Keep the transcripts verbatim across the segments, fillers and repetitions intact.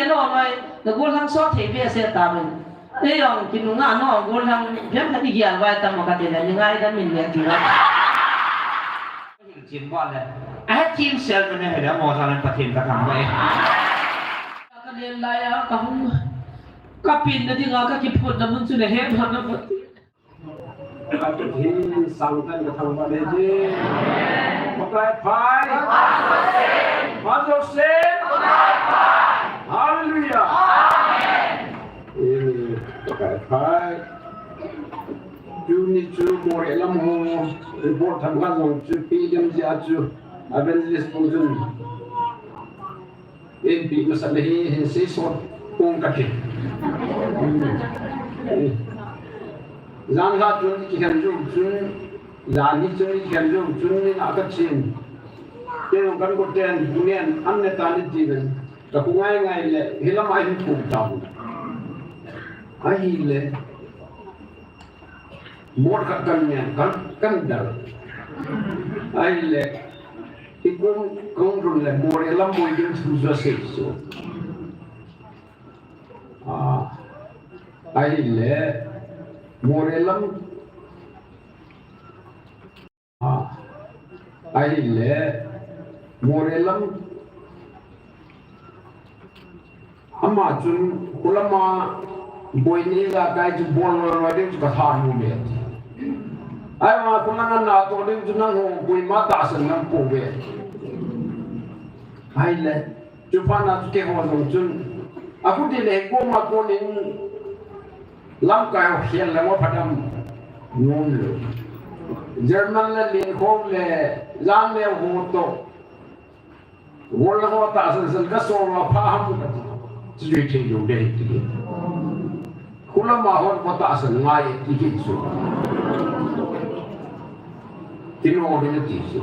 Oi, na gollhang sot thei behseh tauvin. Ei jong kinunga no gollhang, biang khat i gel vai tam ka ti le, ni ngaidam in le ti la. Hilchin ba le. A het thim sel ve ne he le mo sa le Pathen ka thangvah e. Ka len lai a, ka hung, ka pinna dinga ka kiphutna mun chu le he mo na Pathen. Ka Pathen sang kan ka thangvah le ji. Pakai pha. Pha Joseph. Hallelujah. Amen. Eh, Pakai pha. Tuni chu Moreh lam ho report themkhat jong chu pe dem jeh a chu evangelist pu chun. Inpi masa le hi, hi sei sot pong ka ti. Jan la chun kikhen jou chun, jan hi chun kikhen jou chun, ni na ka chin. Kei jong kan ko ten, nen, an ne ta ni ti ven. Ka ko ngai ngai le, hi lam a hin ko ta bu. Ahile. Mot khat kan ngen, kan, kan dal. Ahile, i kum, kum run le, Moreh lam boi ding thu jo sei so. Ah, ahile, Moreh lam, ah, ahile, Moreh lam, Ama chun, kholama boi ni la kai chu bol loi loi ding chu ka thanom e. Ahivang kholanga natoh ding chu nangho koima tahsan nam pouve. Ahile, chuphat na chu keiho jong chun, akhuti le koma konin lamkai ho khel le mo phatam nom lou. German le Linkho le Jan le ho toh. Gollhang ho tahsan san ka sol a pha ham ka ti. Chu thei lou ding ti. Kholama hon ko tahsan ngai ti kit chu. Ti nom ding ti chu.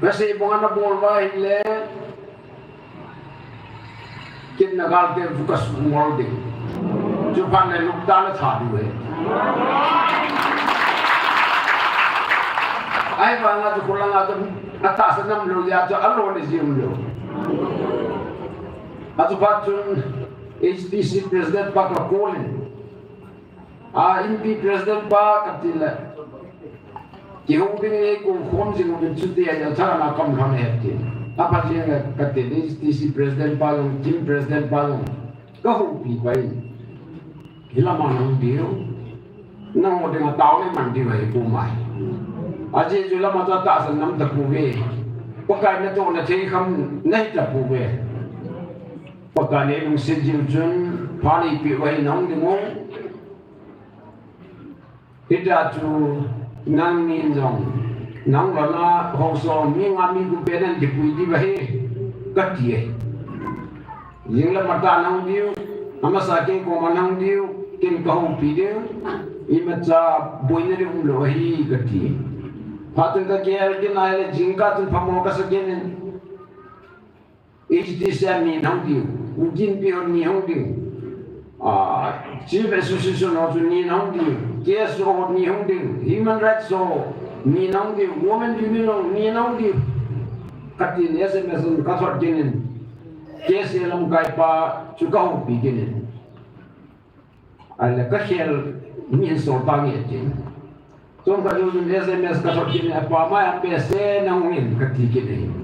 Ka sei banga na bol uva ahile. Kin na gal te chu ka sumol ding. Chuphat le lupta na tha diu ahi. Ahivanga chu kholanga chu atahsan nam lou jeh a chu alo ni jing lou. Achuphat chun H D C president pa ka call in. A, inpi president pa ka ti le. Kihou ding e, kou khom jing uvin chuti a, a thana kam lhon e ti. Apha jing e ka ti, H D C president pa jong, team president pa jong. Ka houpi pai. Hilama nahung diu. Nangho dinga tao le man diu ahi kou mai. Ajeh chu lama chu tahsan nam tapouve. Pakai natohna thei kham nahi tapouve. Pakai neilungset jiu chun, pha neipeh uva hi nahung ding u. Hita chu nangni jong, nang lona houso mi nga mi gup pen in kipui diu ahi, kati e. Jing le matah nahung diu, amasa kei koma nahung diu, ken kahoupi diu, imacha boina ding umlou ahi, kati e. Phat chun kagel kit in ahile jingkah chun phamo kasa kit in. H D C a ni nahung diu, Kuki Inpi ho ni hung diu, ah, Chief Association ho chu ni nahung diu, K S O ho ni hung diu, Human Rights ho ni nahung diu, Women Union ho ni nahung diu. Katin S M S in kathot kit in, K S A lamkai pa chu kahoupi kit in. Ahile kakhel mi in sol tange tin. Chomkhat jou chun S M S kathot kit in, apa mai a pese nahung in kati kit in.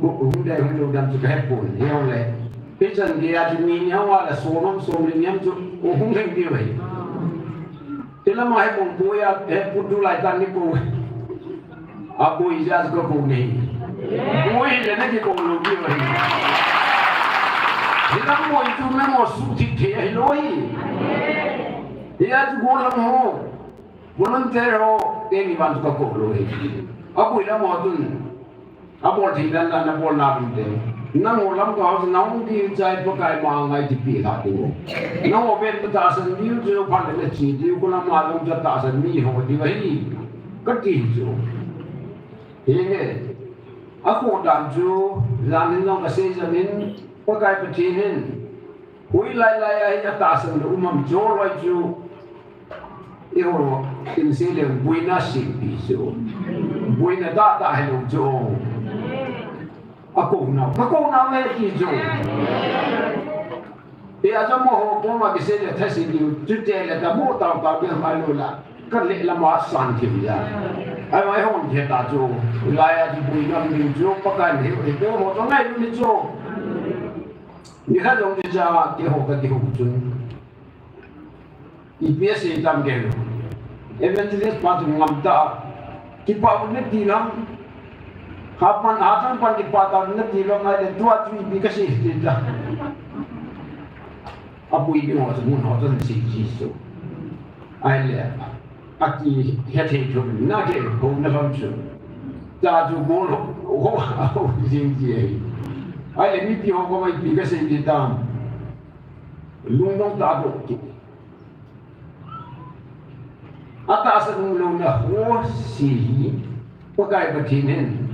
Hung dei hung lou dan chu kahepon. Hijongle. Hichan geiya chu ni ni hung a le som ham som li ni ham chu hung lhing diu ahi. Tilama hepon boi a, heput du lai tan ni ko. Aboi jeh a kakou nei. Boi le nakikou lou diu ahi. Hilam boi chu nangho suhthip thei ahilou ahi. Hia chu gollhang ho, volunteer ho, teni vang chu kakou lou ahi. Aboi lam ho chun, abol thei dan dan abol nauvin te. Nangho lamkai ho chu nahung diu chai Pakai ma ngai tipi lha diu. Nangho ven katahsan diu chu phat le nache diu, kholama jong chu tahsan mi ho diu ahi. Kati chu. Henge, akhoh dan chu, jan hin jong kasei jeng in, Pakai Pathen hin, hoilai lai a hi atahsan lou um ham chu loi chu, eiho, in sei leng boina sehpi chu, boina dah dah hilou chu. Akou nau, kakou nau e ti chu. Hijeh a chu amaho koma kisei le thase diu, chuti le tabu tau tau ding mai lou la. Ka le lama san thim ja. Ahivang hon the ta chu, lai a chu bui ngam ding chu, Pakai in he, he, amaho toh ngailu ni chu. Nikhat jong chu cha, keiho ka kihou chun. Ipi asei tam kei lou. Evangelist pa chu ngam ta. Kipah u nati lam. Hapan, hatang pan kipah ta nati lam, ahile tua chu ipi kasei ti ta. Abui ding ho chu mun ho chu sei ji chu. Ahile, akihe thei thou na kei houna lam chu. Cha chu bol ho, ho, ho, jing ji ahi. Ahile mipi ho koma ipi kasei ti tam. Lungdong tah a doh kit. Atahsan umlouna ho se hi Pakai Pathen in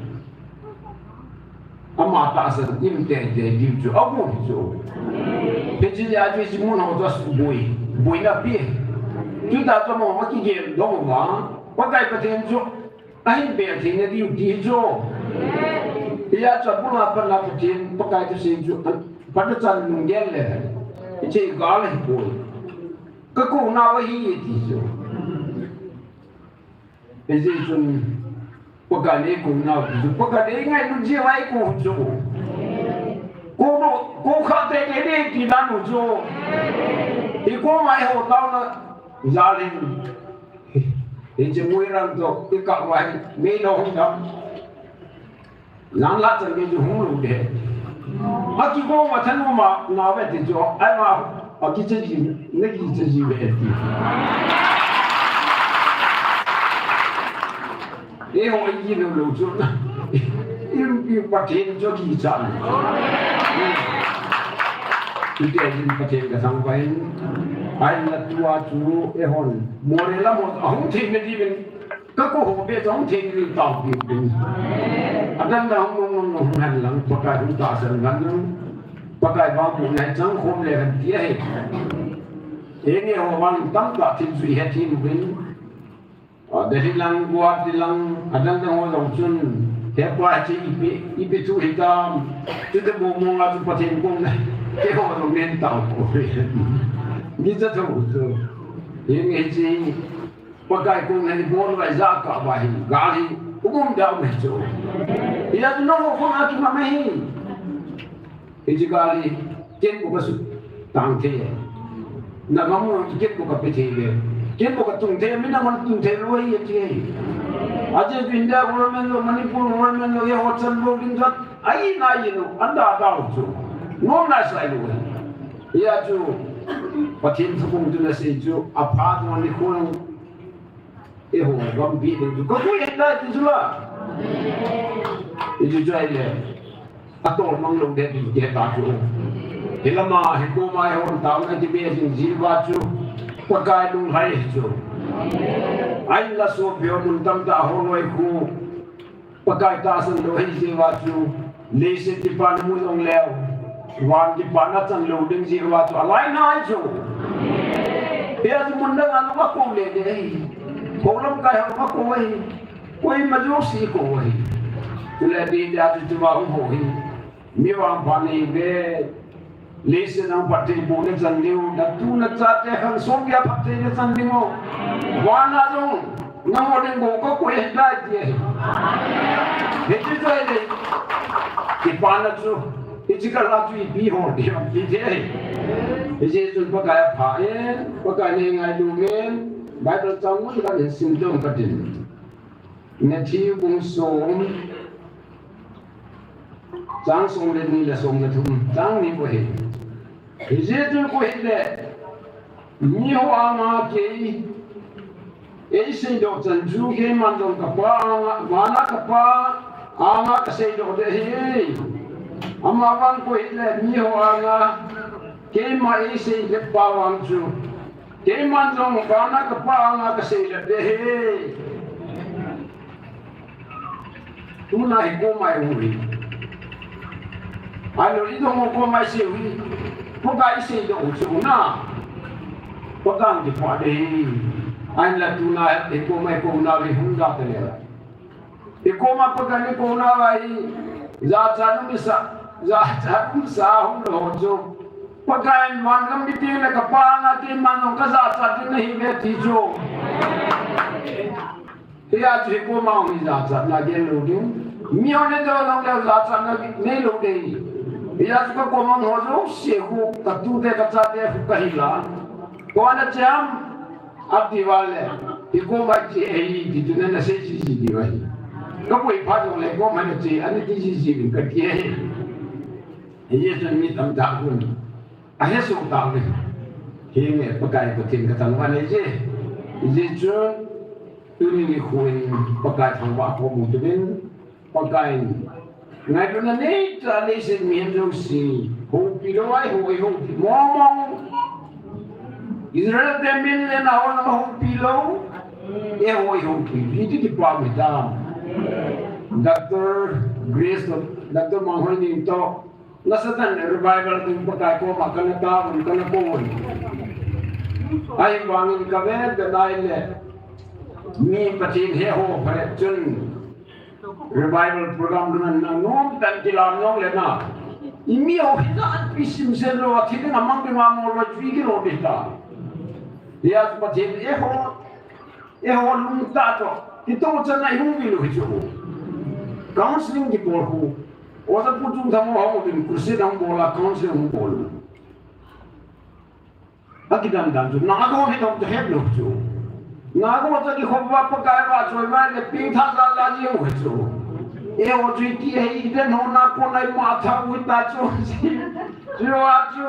ama tahsan in teitei diu chu agon chu. Hiche jeh a chu hiche mun ho chu aboi, boina ape. Chutah chu amaho kigel dong uva, Pakai Pathen chu ahin bel theina diu ti chu. Hijeh a chu abul a pat a Pathen, Pakai thusei chu, pat a chan lunggel le, hiche gal ahipoi. Ka kou nau ahi ti chu. Hijeh chun Pakai in eikou nau ti chu, Pakai in eingailut jeh uva eikou chu. Kou nau, kou kha teitei ding ti dan u chu. Ikoma eiho taona jal in. Hiche Moirang toh ikah uva hi, mei lou hung dam. Jan la chan gei chu hung lou de. Akigong a thanom a nave ti chu, ahivang, akicha ji, nakicha ji ve ti. Eiho eiki lou lou chu. I, i Pathen chu kicha. Hiti hin Pathen kathangvah in. Ahinla tua chu eihon Moreh lam ahung thei nadiuvin. Ka kou ho beh chu hung thei ding taopi ding. Adang dang hung nung nung nung hen lang, Pakai hung tahsan ngen lang. Pakai vangbohna hi chang khom le hen ti ahi. Eini ho vang tamtah thil chu ihet hih uvin. A, Delhi lang, Guwahati lang, adang dang ho jong chun, hepa hiche ipi, ipi thu hitam. Chutobang mong a chu Pathen koma, keiho jong nen tao ko. Kicha thou chu. Henge hiche. Pakai koma ibol uva ijat kah uva hi, gal hi, um um deh um hi chu. Hijeh chun nangho koma kimang ahi. Hiche gal hi, ken bou kasutang thei e. Nagam u ken bou kape thei e. Ken bou katung thei e, mi nangho tung thei lou ahi, ati ahi. Ajeh chu India government lou, Manipur government lou, eiho chan lou ding jat, ahi nai lou, anda dau chu. Nom nai sai lou ahi. Hijeh chun, Pathen thupum chu nasei chu, apha chu nikho Eiho gampi ding chu kakoi hen tai ti chu la. Hichu chu ahile. Atol mang lou ding ti ta chu. Hilama, hikoma eihon taona kibe jing jiuva chu. Pakai lunglhai chu. Ahinla sopi ho mun tamtah ho loi khu. Pakai tahsan lou ahi jeh uva chu, leiset kipana mu jong leu, van kipana chang lou ding jeh uva chu, alai nai chu. Hia chu mun dang a lou akou le le ahi. Kou lamkai ho akou ahi. Koima jouse kou ahi. Chule di dia chu chuma hung ho hi. Mi vangpha nei ve. Leiset a phatthei bohna chan diu, natu nachate khang songpia phattheina chan ding o. Van a jong, nangho ding bou kakoi hen tai ti ahi. Hichu chu ahile, kipana chu, hiche kal a chu ipi hol ding ham ti ahi. Hiche chun Pakai apha e, Pakai in eingailu e, Bible chang mun kahin sim dong katin. Matthew bung som, chang som le ni le som le thum, chang ni bou ahi. Hijeh chun koi hile, miho anga kei, eiseidoh chan chu keiman jong ka Pa anga, vana ka Pa anga kaseidoh ding ahi. Ama vang koi hile, miho anga, keima eiseidoh pa vang chu, keiman jong vana ka Pa anga kaseidoh ding ahi. Tuna hi koma i um hi. Ahilou le idong u koma isei u hi. Pakai iseidoh u chu na. Pakai kipah ding ahi. Ahinla tuna hi koma i kou nau hi hung da ta le. I koma Pakai i kou nau hi. Jachat um sa, jachat um sa hung lou chu. Pakaiyin vangam mite le kapa anga keiman jong kajachat ding nahiuve ti chu. Hia chu hi koima hi jachatna gel lou ding. Mi hon neidou jongle jachatna neilou ding. Hia chu kakoma ho jouse khu, katute kachate khu kahi la. Kona cham ati vale. Hi koima che ahi ti chu nasei jiji diu ahi. Kaboi phat jongle koima nache, ana ti jiji ding kati ahi. Hijeh chun mi tamtah khun ahesoh tauvin. Hinge Pakai Pathen kathangvah nei je. Hijeh chun tuni nikho in Pakai thangvah khom u uvin, Pakaiyin ngailutna neitah a leiset mihem jouse houpi lou, eihou, eihoupi mong mong. Israel te min le nao houpi lou, eihou, eihoupi. Hiti kipah um hitam. Doctor Grace toh, Doctor Manghoining toh, nasatah in revival ding Pakai koma kana taovin, kana kouvin. Ahivangin kave danai le mi Pathen he ho pha chun revival program ding a nanom tan kilam nong le na. Imi ho hina an pi simsen lou, athi ding amang ding a mo lo chui kilo ding ta. Hia chu Pathen eiho, eiho lungtah toh kitoh chan a ihung vi lou hi chu. Counseling kibol khu. Oja pu chung thang ho hung uvin, crusade hung bol a, counseling hung bol u. Akidan dan chu, nangho hi dong te het lou chu. Nangho chu kikhoh uva Pakai vahchoi uva le pengthah jal a jing u chu. Eiho chu iti ahi, den ho na kon a ima thah u ta chu. Chu a chu.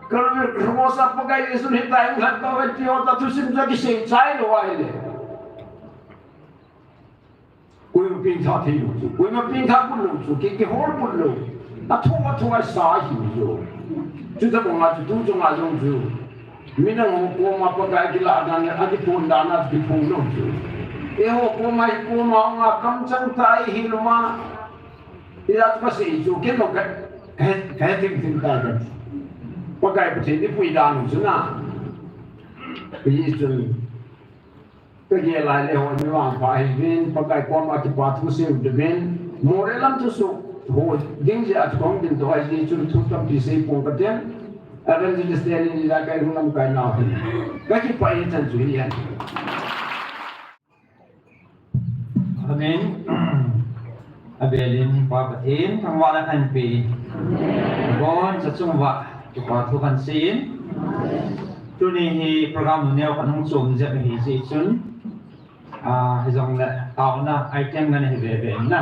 Kalvin cross a Pakai Jesu hitia hung lhat tauve ti ho ta thusim chu kisei chai lou ahile. Koima pengthah thei lou chu, koima pengthah put lou chu, ki, kihol put lou. Athu, athu a sa ahi u chu. Chutobang a chu, tu chunga jong chu. Midang ho koma Pakai kilah dan, akiphong dan a kiphong lou chu. Eiho koma, i koma, nga kamchang tah a ihil uva. Ijat pa sei chu, ken jong ka, he, he, thim, thim ta ka. Pakai Pathen in eipui dan u chu na. Hijeh chun. Kagel lai le hoi mi vangpha ahiuvin, Pakai koma kipa thu seiu uvin, Moreh lam thusoh ho ding jeh a thu kahung din to ahi jeh chun thu tampi sei pong kate. Evangelist te ni la kai hung lamkai nau hin. Kakipah e chan chu hi ahi. Amen. Abel in Pa Pathen thangvahna kahin pe in. Aboncha chunguva kipa thu kahin sei in. Tuni hi program nuneo khat hung chom jep ahi jeh chun. Ah, hijongle taona item ngen ahi veve in na.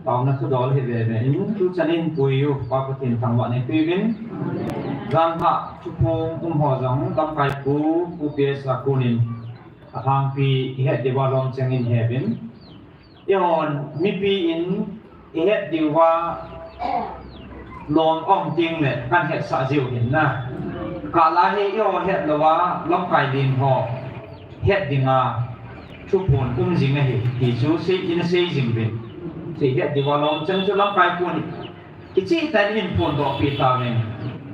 Taona thudol ahi veve in. Tuchan in pui u Pa Pathen thangvahna pui uvin. Janhi thuphong um ho jong lamkai pu, Pu P S a kon in. Alhangpi ihet diuva lom chengin heuvin. Eihon mipi in ihet diuva lom um tengle kan hetsah jiu hin na. Kah lai hi eiho het louva lamkai len ho het dinga thuphon um jing ahi ti chu sei, ina sei jing uvin. Sei het diuva lom cheng chu lamkai pon Kicheh tah in phondoh peh tauvin,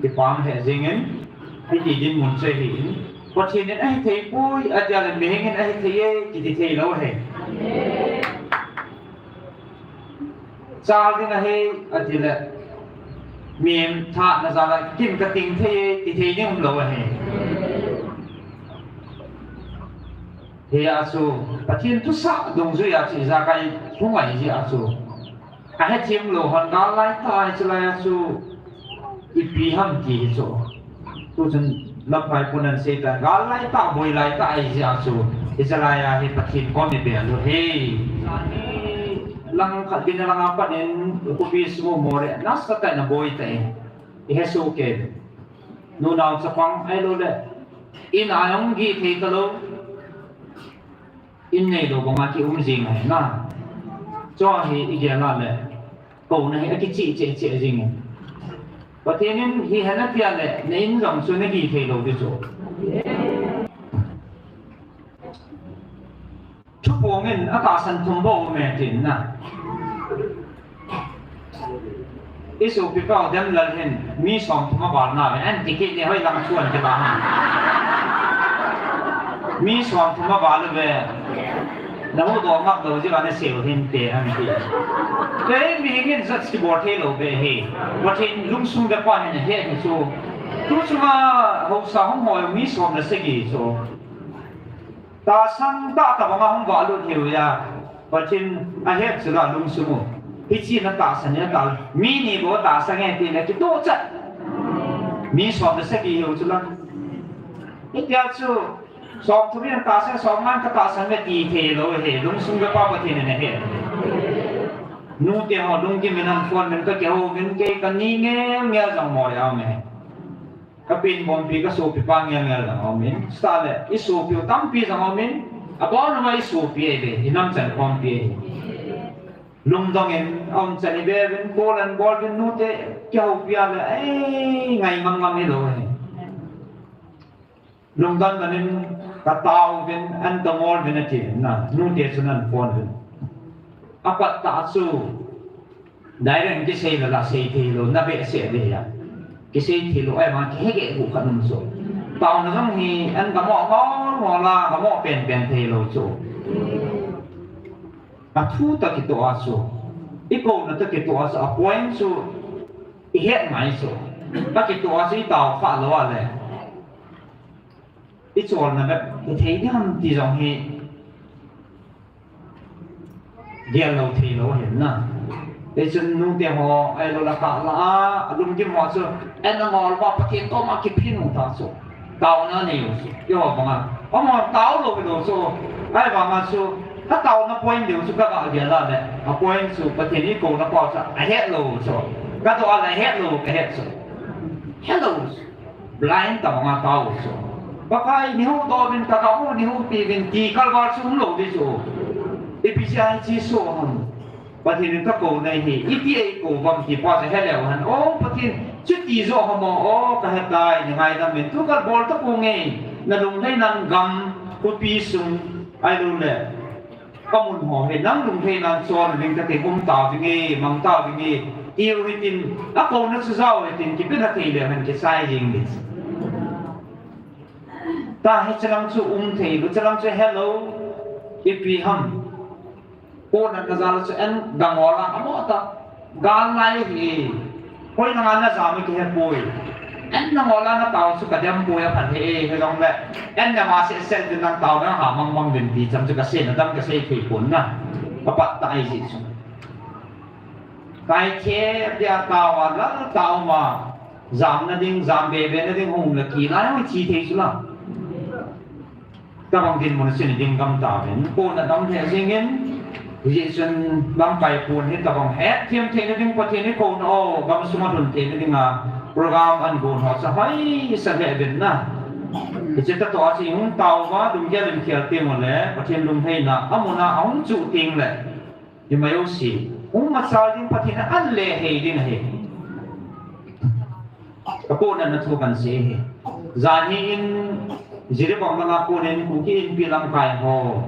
kipah lheh jengin, hiti dinmun chu ahin, Pathen in ahithei poi, ati le mihing in ahithei e, kiti thei lou ahi. Chal ding ahi, ati le, mihem thahatna jal a kin kating thei e, ti thei ding umlou ahi. Hia chu, Pathen thusah dungjui a chu ijakai hung ahi jeh a chu. Ahethem lou hon gal lai tah ahi, chulai a chu ipi ham ti hi chu. Tuchun lamkai pon in asei tan, gal lai tah, boi lai tah ahi jeh a chu. Hichelai a hi Pathen kom ibel u hi. Lang khat din lang a pat in, khopi sung u Moreh, nasatah in aboi tan. Ihe soh kei. Nunao chapang ahilou le. In a hung gih thei talou. In neilou banga kium jing ahi na. Chu hi igel a le. Kouna hi akicheh cheh cheh jing e. Pathen in hi hena pia le, na in jong chu nagih thei lou ding chu. Thuphong in atahsan thum bou um e tin na. I sopipa u Demlal hin mi somthum aval nave, an ti kit le hoilang chuan kila ham. Mi somthum aval uve. Nahuhdoh ngap lou jeh a nasei u hinte an ti. Kei mihing in judge kibol thei lou ve hi. Pathen lungsung ve pa hin ahe hi chu. Tuchunga haosa hung hoi mi som le sagi chu. Tahsan tah tah banga hung valut hiu ya. Pathen ahet chu la lungsung u. Hiche na tahsan ya ta. Mi ni bou tahsan nge ti le kitoh chat. Mi som le sagi hiu chu la. Hitia chu. Som thum in tahsan, som nga in katahsan ve ti thei lou hi, lungsung ve pa Pathen in ahe. Nute ho lunggim in ahin phone in kakihou vin kei kani ngel ngel jong mo ya me. Kapin bompi kasopi pa ngel ngel jong aum in. Sale, isopi u tampi jong aum in. Abon ma isopi ahi ve, inam chan khompi ahi. Lungdong in, aum chan ive vin, bol an bol vin nute, kihoupi a le, ei, ngai ngam ngam hilou hi. Lungdon manin katao uvin, an tongol uvin ati na, nute chun ahin phone uvin. Apat tah chu, direct kisei le la sei thei lou, na behseh ding ahi. Kisei thei lou, ahivang kihegeh bu khat um chu. Taona jong hi, an gamo ngol ngol a, gamo pen pen thei lou chu. Athu tah kitoh a chu. Ikouna tah kitoh a chu, a point chu, ihet ngai chu. Tah kitoh a chu, itao kha lou a le. Icholna bep hithei ding ham ti jong hi gel lou thei lou ahin na. Hichun nute ho ahilou le kah la a, alunggim ho chu, an angol uva Pathen koma kiphin u ta chu. Taona nei u chu. Eiho banga. Amaho tao lou hilou chu. Ahivanga chu, ataona point deu chu kaga gel a le. A point chu Pathen ikouna pa chu ahet lou chu. Kadoh a le ahet lou kahet chu. Hello chu. Blind tah banga tao chu. Pakai, neihoudoh uvin, kagam u neihoupi uvin ti kalval chu umlou ding chu. Ipi jeh a hiche soh ham. Pathen in kakou nai hi, iti eikou uvem ti pa chu heleu hen. O Pathen, chuti joh ham o, o kahetai, nei ngaidam in. Tu kabol tapou nge, nalunglhai nan gam, khopi sung, ahilou le. Kamun ho hi, nang lunglhai nan chon ding kati, um tauvin nge, mang tauvin nge, tiu hitin, akouna chu jao hitin, kipina thei leu hen kisai jing ding. Tahi chulang chu um thei lou, chulang chu hello, ipi ham. Konatna jal chu an gangol a, amo ta, gal lai hi. Koi nanga najam e kihepoi. An nangol a natao chu kadem poi aphan hi e, hijongle. An nama seh seh din nang tao nang ha mang mang din ti cham chu kasei na dam kasei thei pon na. Kapat ta ahi jeh chu. Kai the dia tao a lal tao ma. Jamna ding, jam be be na ding hung le kilai hung chi thei chu la. Tabang dinmun chun iding gam tauvin, kona dam lheh jingin, hijeh chun lamkai pon hi tabang hetthem theina ding Pathen ikouna o, gamsunga lhun theina dinga program ahin gon ho chu hoisa lheh uvin na. Hiche tah toh a chu ihung tao uva, lunggel in khel teng ule, Pathen lunglhaina, amuna ahung chuh teng le. Imai u si, hung machal ding Pathen in an le hei ding ahi. Kapohnatna thu kahin sei ahi. Janhi in Jiribam langa konin Kuki Inpi lamkai ho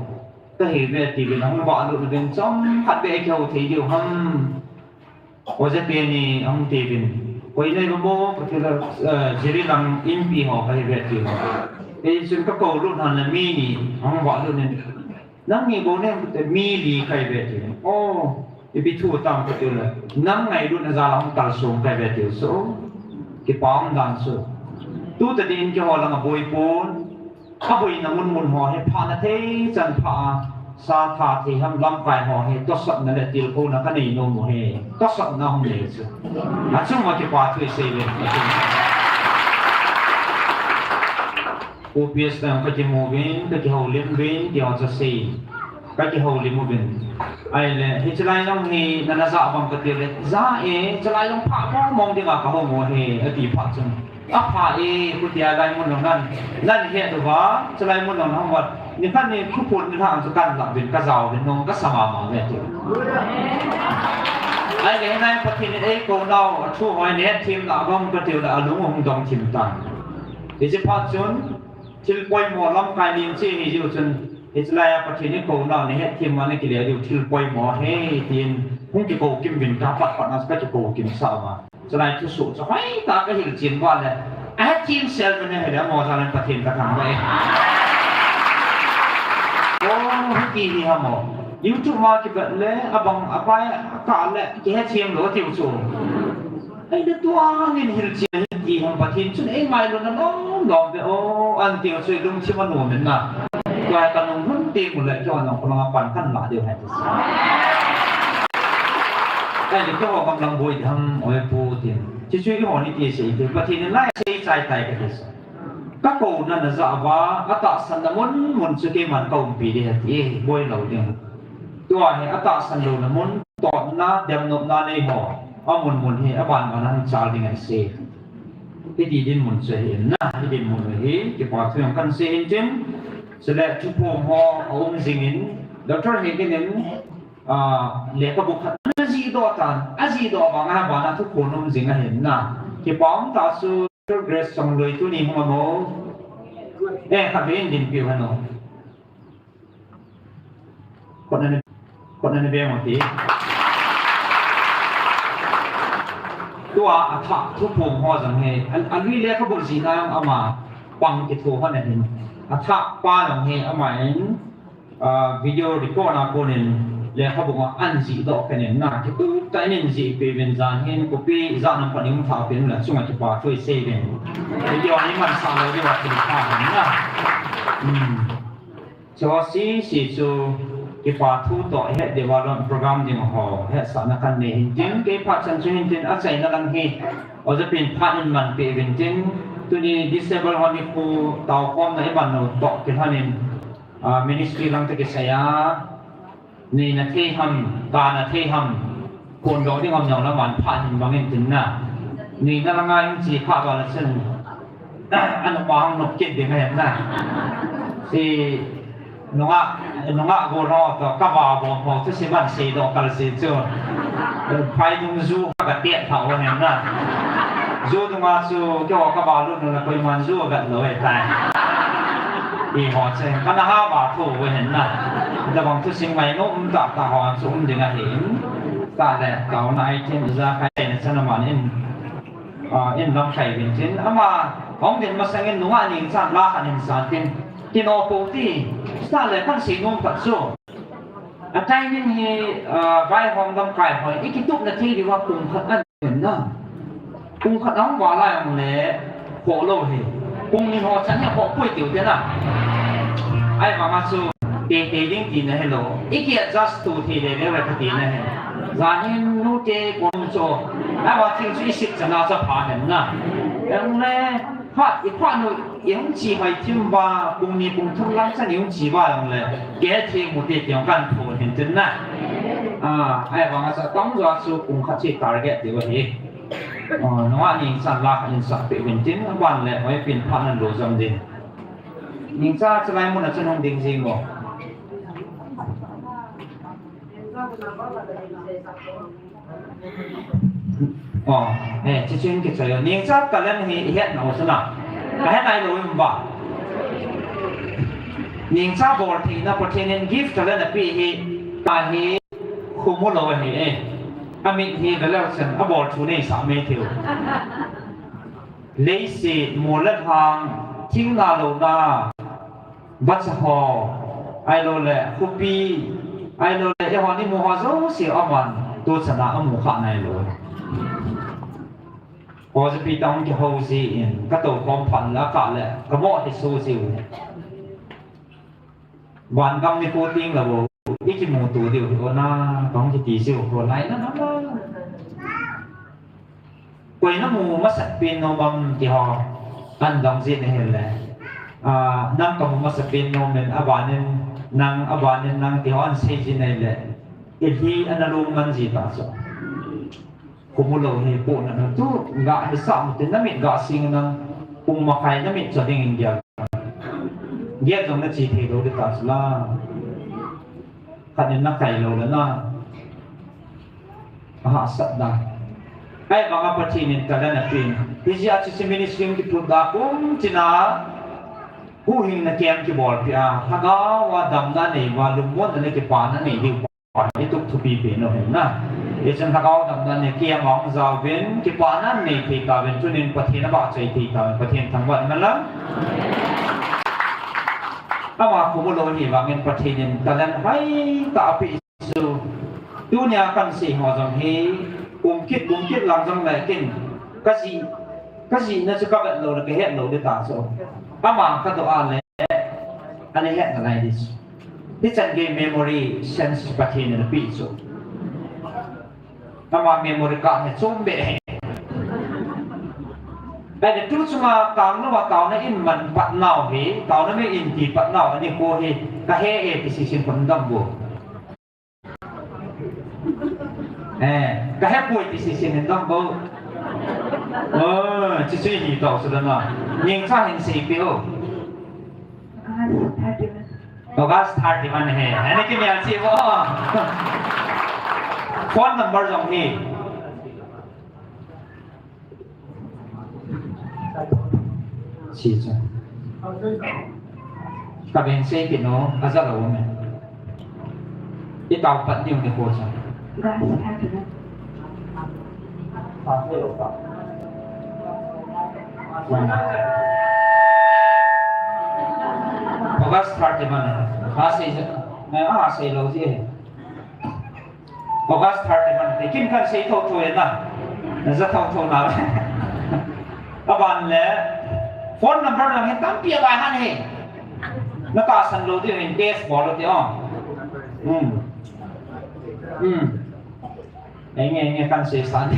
kahi uve tiuvin ahung vahlut uvin chomkhat beh kihou thei diu ham. Oja teni ahung tiuvin. Koi nai uvam o, kati le, eh, Jiri lang Inpi ho kahi uve tiuvin. Hichun kakou lut lhon le mi ni ahung vahlut in. Nangni bou nem kati le mi li kahi uve tiuvin. O, ipi thu tam kati le. Nang ngailutna jal a hung kalsong kahi uve tiu so. Kipa um dan so. Tu tadin keiho langa boi pon. Aboina mun mun ho hi phahna thei chan phah a, sa tha thei ham lamkai ho hi tosotna le tilkhouna kanei nom u hi, tosotna hung nei chu. Achunga kipa thu isei le. O P S tah kakimuvin, kakihoulim uvin, ti ho chu sei. Kakihoulim uvin. Ahile, hiche lai jong hi, nana jah uvam kati le, jah e, hiche lai jong phah mong mong dinga kahung u hi, ati phat chun. Apha e, khutia lai mun jong nan, nan het uva, chulai mun jong nan hung uva, nikhat ni thuphon nilhah chu kan lah uvin, kajao uvin, nung kasa mama uve tiu. Ahile hinai Pathen in eikou nau, athu hoi nei hetthem lah uvam katiu le, alung ahung dong thim tan. Hiche phat chun, thil poimo lamkai ning che hi jiu chun, hiche lai a Pathen in eikou nau, nei hetthem ma nei kile diu, thil poimo hi, tin, hung kikou kim uvin, kapat pat na kakikou kim sa uva. Chulai thusoh chu hoitah a kahil chen uva le. Ahethem sel uvin ahile, amo jal in Pathen kathangvah e. O, hiti hi ham o. YouTube ma kivet le, abang, apai, akah le, kihethem lou tiu chu. Ahile tua ngin hil chen hi. ti hung Pathen chun eingailu na lom lom ve o, an tiu chu lungthim a nom in na. Tua ka nung hun ti mu le kio nong ko langa pan kan la diu hai ti. Ai le kio ho kam lang boi tham oi pu tin. Chi chu i ho ni ti sei ti Pathen in lai sei chai tai ka ti sa. Ka ko na na za va, a tahsan na mun mun chu keiman ka umpi di ha ti boi lo ding. Tua hi a tahsan lo na mun totna, demnopna nei ho, a mun mun hi a ban ban a hung chal ding ahi se. Hiti dinmun chu ahi in na, hi dinmun hi, kipa thu jong kan sei in tin, chule thuphong ho a um jing in, Doctor Hengin in, a, lekhabu khat ana jih doh tan, a jih doh vang a ban a thuphong um jing ahi in na. Kipa um tah chu, Doctor Grace Chongloi tuni hung a mo. Eh, khat vei in dinpi u hen o. Khut na, khut na beng u ti. Tua a thah thuphong ho jong hi, a, a lui lekhabu jihna jong ama pang kitho hon ahin. A thah pa jong hi ama in, a, video record a konin lekhabu a an jih doh khen in na. Kitup tah in jih peh uvin jan hin kopi jan a pan in thah peh in la chunga kipa thu i sei uvin. Video ni man sa lo diu a tin kha hin na. Hmm. Chu sisi chu kipa thu toh het ding a lon program ding ho hetsahna kan nei hin tin, kei phat chan chu hin tin, achaina lang hi Oja Pin phat in man peh uvin tin, tuni disable ho nikho taokhomna i man u toh kilhon in, a, ministry lang toh kisai a, neina thei ham, kana thei ham, phondoh ding ham jong la man phat hin bang in tin na. Neina langa in chi kha ba la chun, a nop a hung nop kit ding ahi na. Hi nungah, nungah gol ho toh, ka va bom ho, chu si man sei doh kal si chu. Phai nung ju ka ka tiat tha u ahi na. Ju nunga chu, kei ho ka va lut nung le koiman ju vet lou ahi tai. Hi ho chu, ka na ha va thu u ahi na. Tabang thu sim ngai nom tah tah ho chu um ding ahi in. Tah le, taona item ja khai na chana man in. A, in lamkai vin tin, ama, hung vin masang in nungah Ningchan la khat in san tin, tin o po ti, sa le kan sei nom khat chu. A timing hi, a, vaihom lamkai ho, i kitupna thei diu a pung khat ahi na. Pung khat a hung val lai hung le, khoh lou hi. Pung ni ho chan hi khoh poi tiu te na. Ahivang a chu, Tei tei ding tina hilou. I ki adjust to thei le le ka tina hi. Jan hin nute kon chu. Ahivang thil chu i sip chana chu apha hen na. Jong le, phat, i phat nu, i hung chi mai thim va, pung ni pung thum lang chan i hung chi va jong le. Kei thei mu te tiang kan thon hin tin na. A, ahivang a chu tong jo chu pung khat chu target diu ahi. A, nungah Ningchan la khat in sah peh uvin tin, aban le, hoi pin phat nan lo jom din. Ningcha chulai mun a chun hung ding jing o. O, eh, chuchun kichoi o. Ningcha talent hi i het nau chu na. Ka het nai lou in ba. Ningcha bol theina Pathen in gift talent ape hi, ta hi khumu lou ahi e. Amit hi veleu chen a bol thu nei sa mai thei u. Leiset, mol le lhang, thing na lou na, vacha ho, ahilou le, khopi, ahilou le, eiho ni mu ho jouse aman, tu chana amu kha nai lou. Ko japi tang kihou ji in, ka tou khom phat la ka le, ka mo hi su ji u. Van gam ni ko ting la bo, i kimuto diu hi o na, kong kiti siu ko lai na na na. Koi na mu masat pen nom am ti ho, an dong jin ahi le. A, nang ka mu masat pen nom in, abanin nang, abanin nang ti ho an sei jin ahi le. I hi an a lum ngan ji ta so. Khumu lou hi pohna na tu, ga hi sa mu tin na mit ga sing na, pung makhai na mit cho ding in gel. Gel jong na chi thei lou di ta sula. Khat in na kai lou le na. Aha sat da. Ahivang a Pathen in talent apen. Hijeh a chu si ministry kiphut da kum tina. Huhhingna kem kibol peh a. Lhagao a damna nei uva, lungmonna le kipana nei diu. I tup thupi pen u hin na. Hichun lhagao damna nei, kiam a hung jaovin, kipana nei thei tauvin, tunin Pathen abahchoi thei tauvin, Pathen thangvah in lang. Ama khumu lou hi vangin Pathen in talent hoitah apeh chu. Tunia kan sei ho jong hi, kum kit, kum kit lang jong le kin, ka ji, Kajihna chu kavet lou le kahet lou ding ta chu. Ama kadoh a le, ana hetna lai ding chu. Hichan gei memory sense Pathen in anapeh chu. Ama memory card hi chom beh ahi. Ahile tu chunga kanglou a taona in man pat nau hi, taona min in ti pat nau ahi kho hi, kahe e ti seisin pon dam bou. Eh, kahe poi ti seisin hin dam bou. Oh, chuchu hi tao chu dam a. Ningcha hin seipeh o. August thirty-one. August thirty-one hi. Ani kimel cheh bou. Phone number jong hi. Chi chu. Kaben sei kit nu, aja lou me. I tao pat diu ni kho chu. August thirty-one. Ha sei chu. Eh, ha sei lou ji. August thirty-one ti kin kan sei thotho e na. Na ja thotho na. Aban le phone number na hin tampi a bai han he. Na tahsan lou ding in test bol lou ding o. Hmm. Hmm. Enge, enge kan sei san.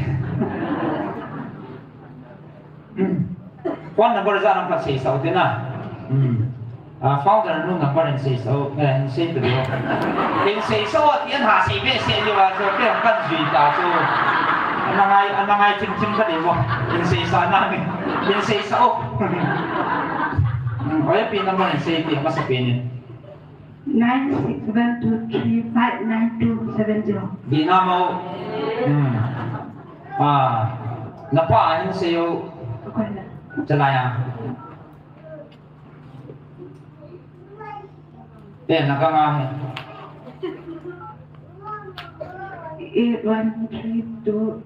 Phone number ja nang kan seisah u te na. Hmm. Ah, founder nu number in seisah u, eh, in sei tu lo. In seisah u ti an ha sei be sei li wa jo ke kan jui ta chu. Ana ngai, ana ngai chim chim ka de mo. In seisah na ni. In seisah u. Hmm, oi pi number in sei ti ma sa pe ni. Nine six one two three five nine two seven zero. Dih na mo. Hmm. Ah, na pa ahin sei o. Okay na. Chalai a. Eh, na ka nga he. Eight one three two.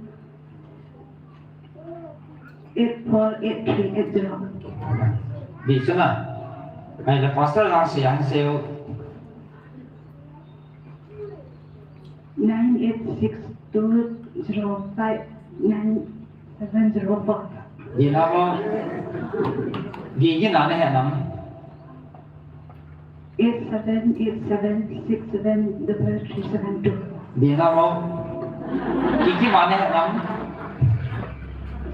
Eight four eight three eight zero. Dih chu na. Ahile pastor lang sei, ang sei u. Nine eight six two zero five nine seven zero four. Dih na mo. Dih na na he nam. Eight seven eight seven six seven double three seven two. Dih na mo. Kiki mane he nam.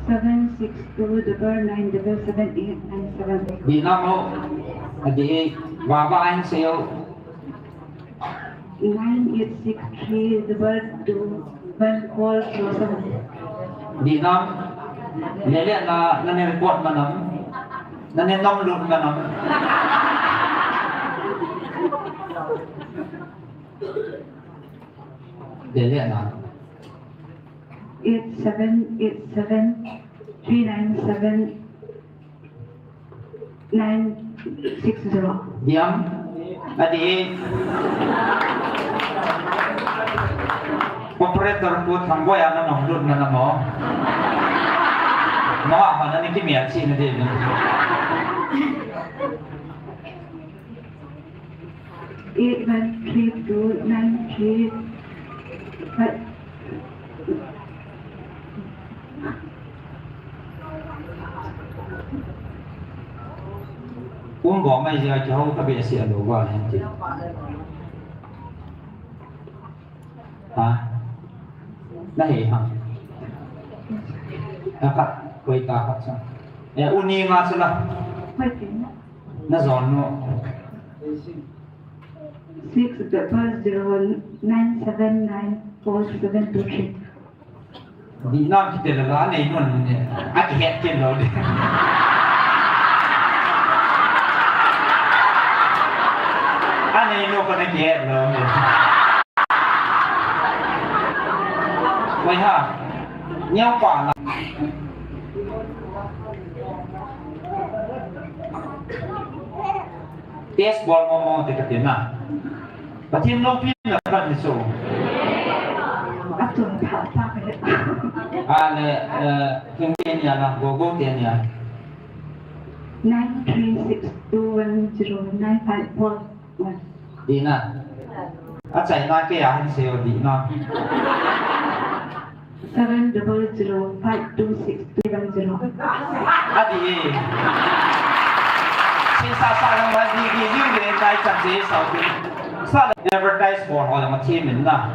Seven six two double nine double seven eight nine seven. Dih na mo. Adih, baba ahin sei o. Nine eight six three double two one four zero seven. Dih nam. Lele na, na ne report ma nam. Na ne nom lut ma nam. Lele na. Eight seven eight seven three nine seven nine six zero. Diam. Adih. Operator pu Thangboi a na nom lut na na mo. Mo a ma na ni kimel chih na dih. Eight one three two nine three five. Um bom mai jia kihou ka behseh lou va hen ti. Ha? Na hei ha. Na khat, koi ta khat sa. Eh, u ni nga sa la. Na jon nu. Six double zero nine seven nine four seven two three. Dih nam kiti la la nei nun ne. A kihet kin lou ding. A nei nu ko na kihet lou ding. Koi ha. Niau pa na. Test bol mo mo te kati na. Pathen loupina kan ni so. Atun pha pha ka he. Ale, eh, kin te nia na, go go te nia. Nine three six two one zero nine five four one. Dih na. Achai na kei a hin sei o dih na. Seven double zero five two six two seven zero. Adi. Sin sa sa lang ma di di di di dai chan se sa di. Sa advertise bol ho lang ma thi min na.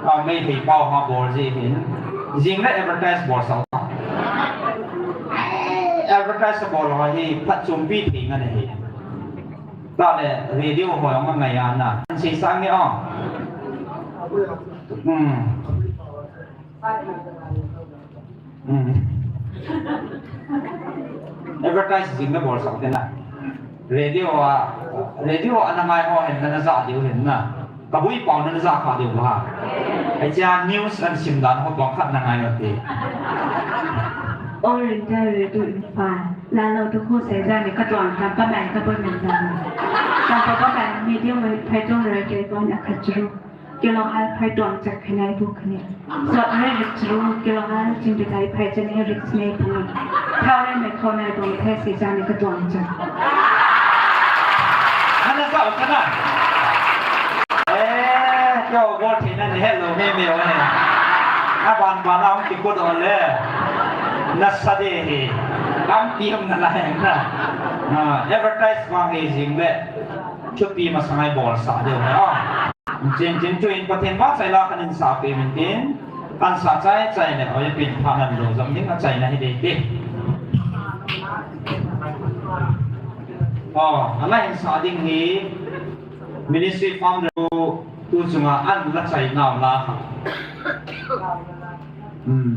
A mei hei pau ha bol ji hin. Jing le advertise bol sa. Advertise bol ho hi phat chumpi thei ngan hi. Ta le radio ho lang ma ngai a na. Sin sa nge a. Hmm. Hmm. Advertising na bol sak te na. Radio a, radio a na ngai ho hin na na ja diu hin na. Ka bui pau na na ja kha diu ha. Ai cha news an sim dan ho bang khat na ngai na te. All India Radio Imphal. La lo tu khu se ja ni ka tuang tam pa mai ka bui min dan. Tam pa pa mai medium wave phai tuang rai ke tuang a khat chu. Kilohertz phai tuang chak khanai bu khani. Short wave chu kilohertz ching te tai phai chani hertz nei bu. Thau le me khonai tuang the se jani ka tuang chak. Hana ka o kana. Eh, ka o bol thei na ni hello me me o ne. Aban ban a hung ki ko do le. Na sa de he. Am ti am na la he na. Ah, advertise ma he jing le. Thupi masang a i bolsah diu ahi. Chin chin chu in Pathen vahchoi la khat in sah peh in tin, an sah chai chai le, oi pin pha nan lo jam ding a chaina hi dei te. Oh, a la in sah ding hi Ministry Founder tu chunga an la chai nau la kha. Hmm.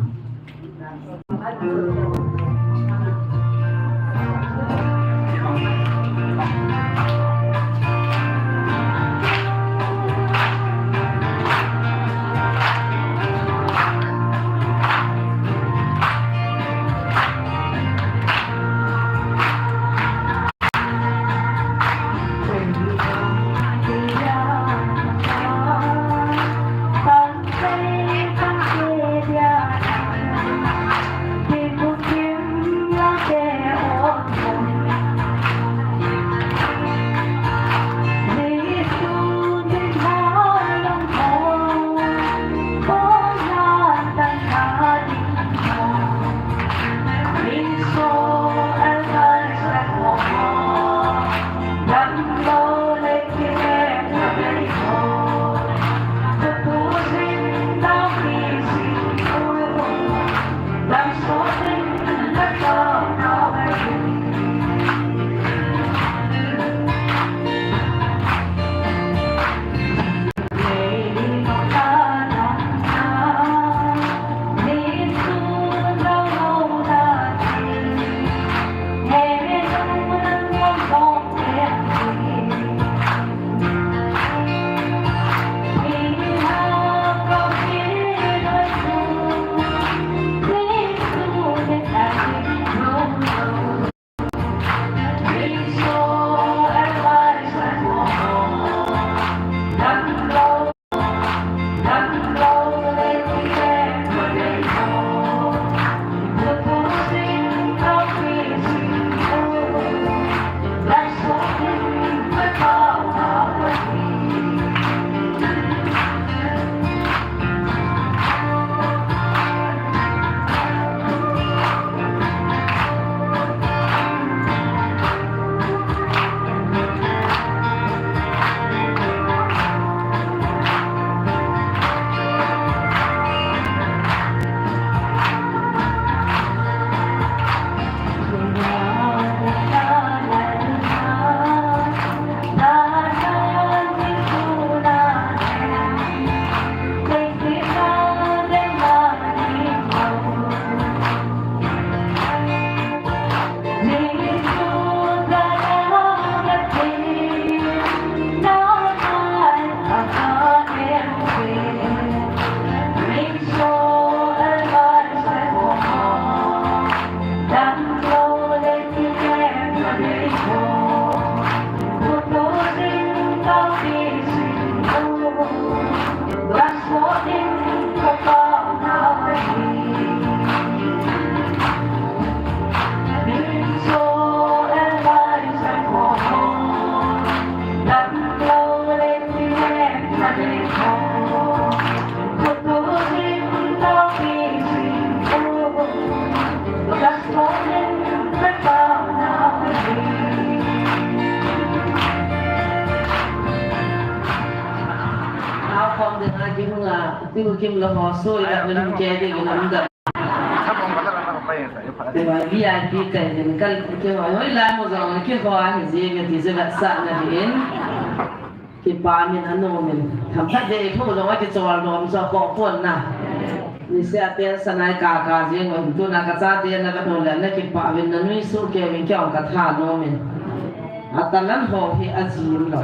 Ti bu kim lo ho so ila na ke de na da. Tua V I P kai din kal ke ho hoi la mo jong ke ho a hi je ke ti je vat sa na din. Kipa min a nom in. Tham khat de thu jong a kichol nom so ko pon na. Ni se a pen sa nai ka ka je ngo tu na ka cha te na ka no le na kipa vin na nui su ke vin ke ong ka tha nom in. A talan ho hi a jim lo.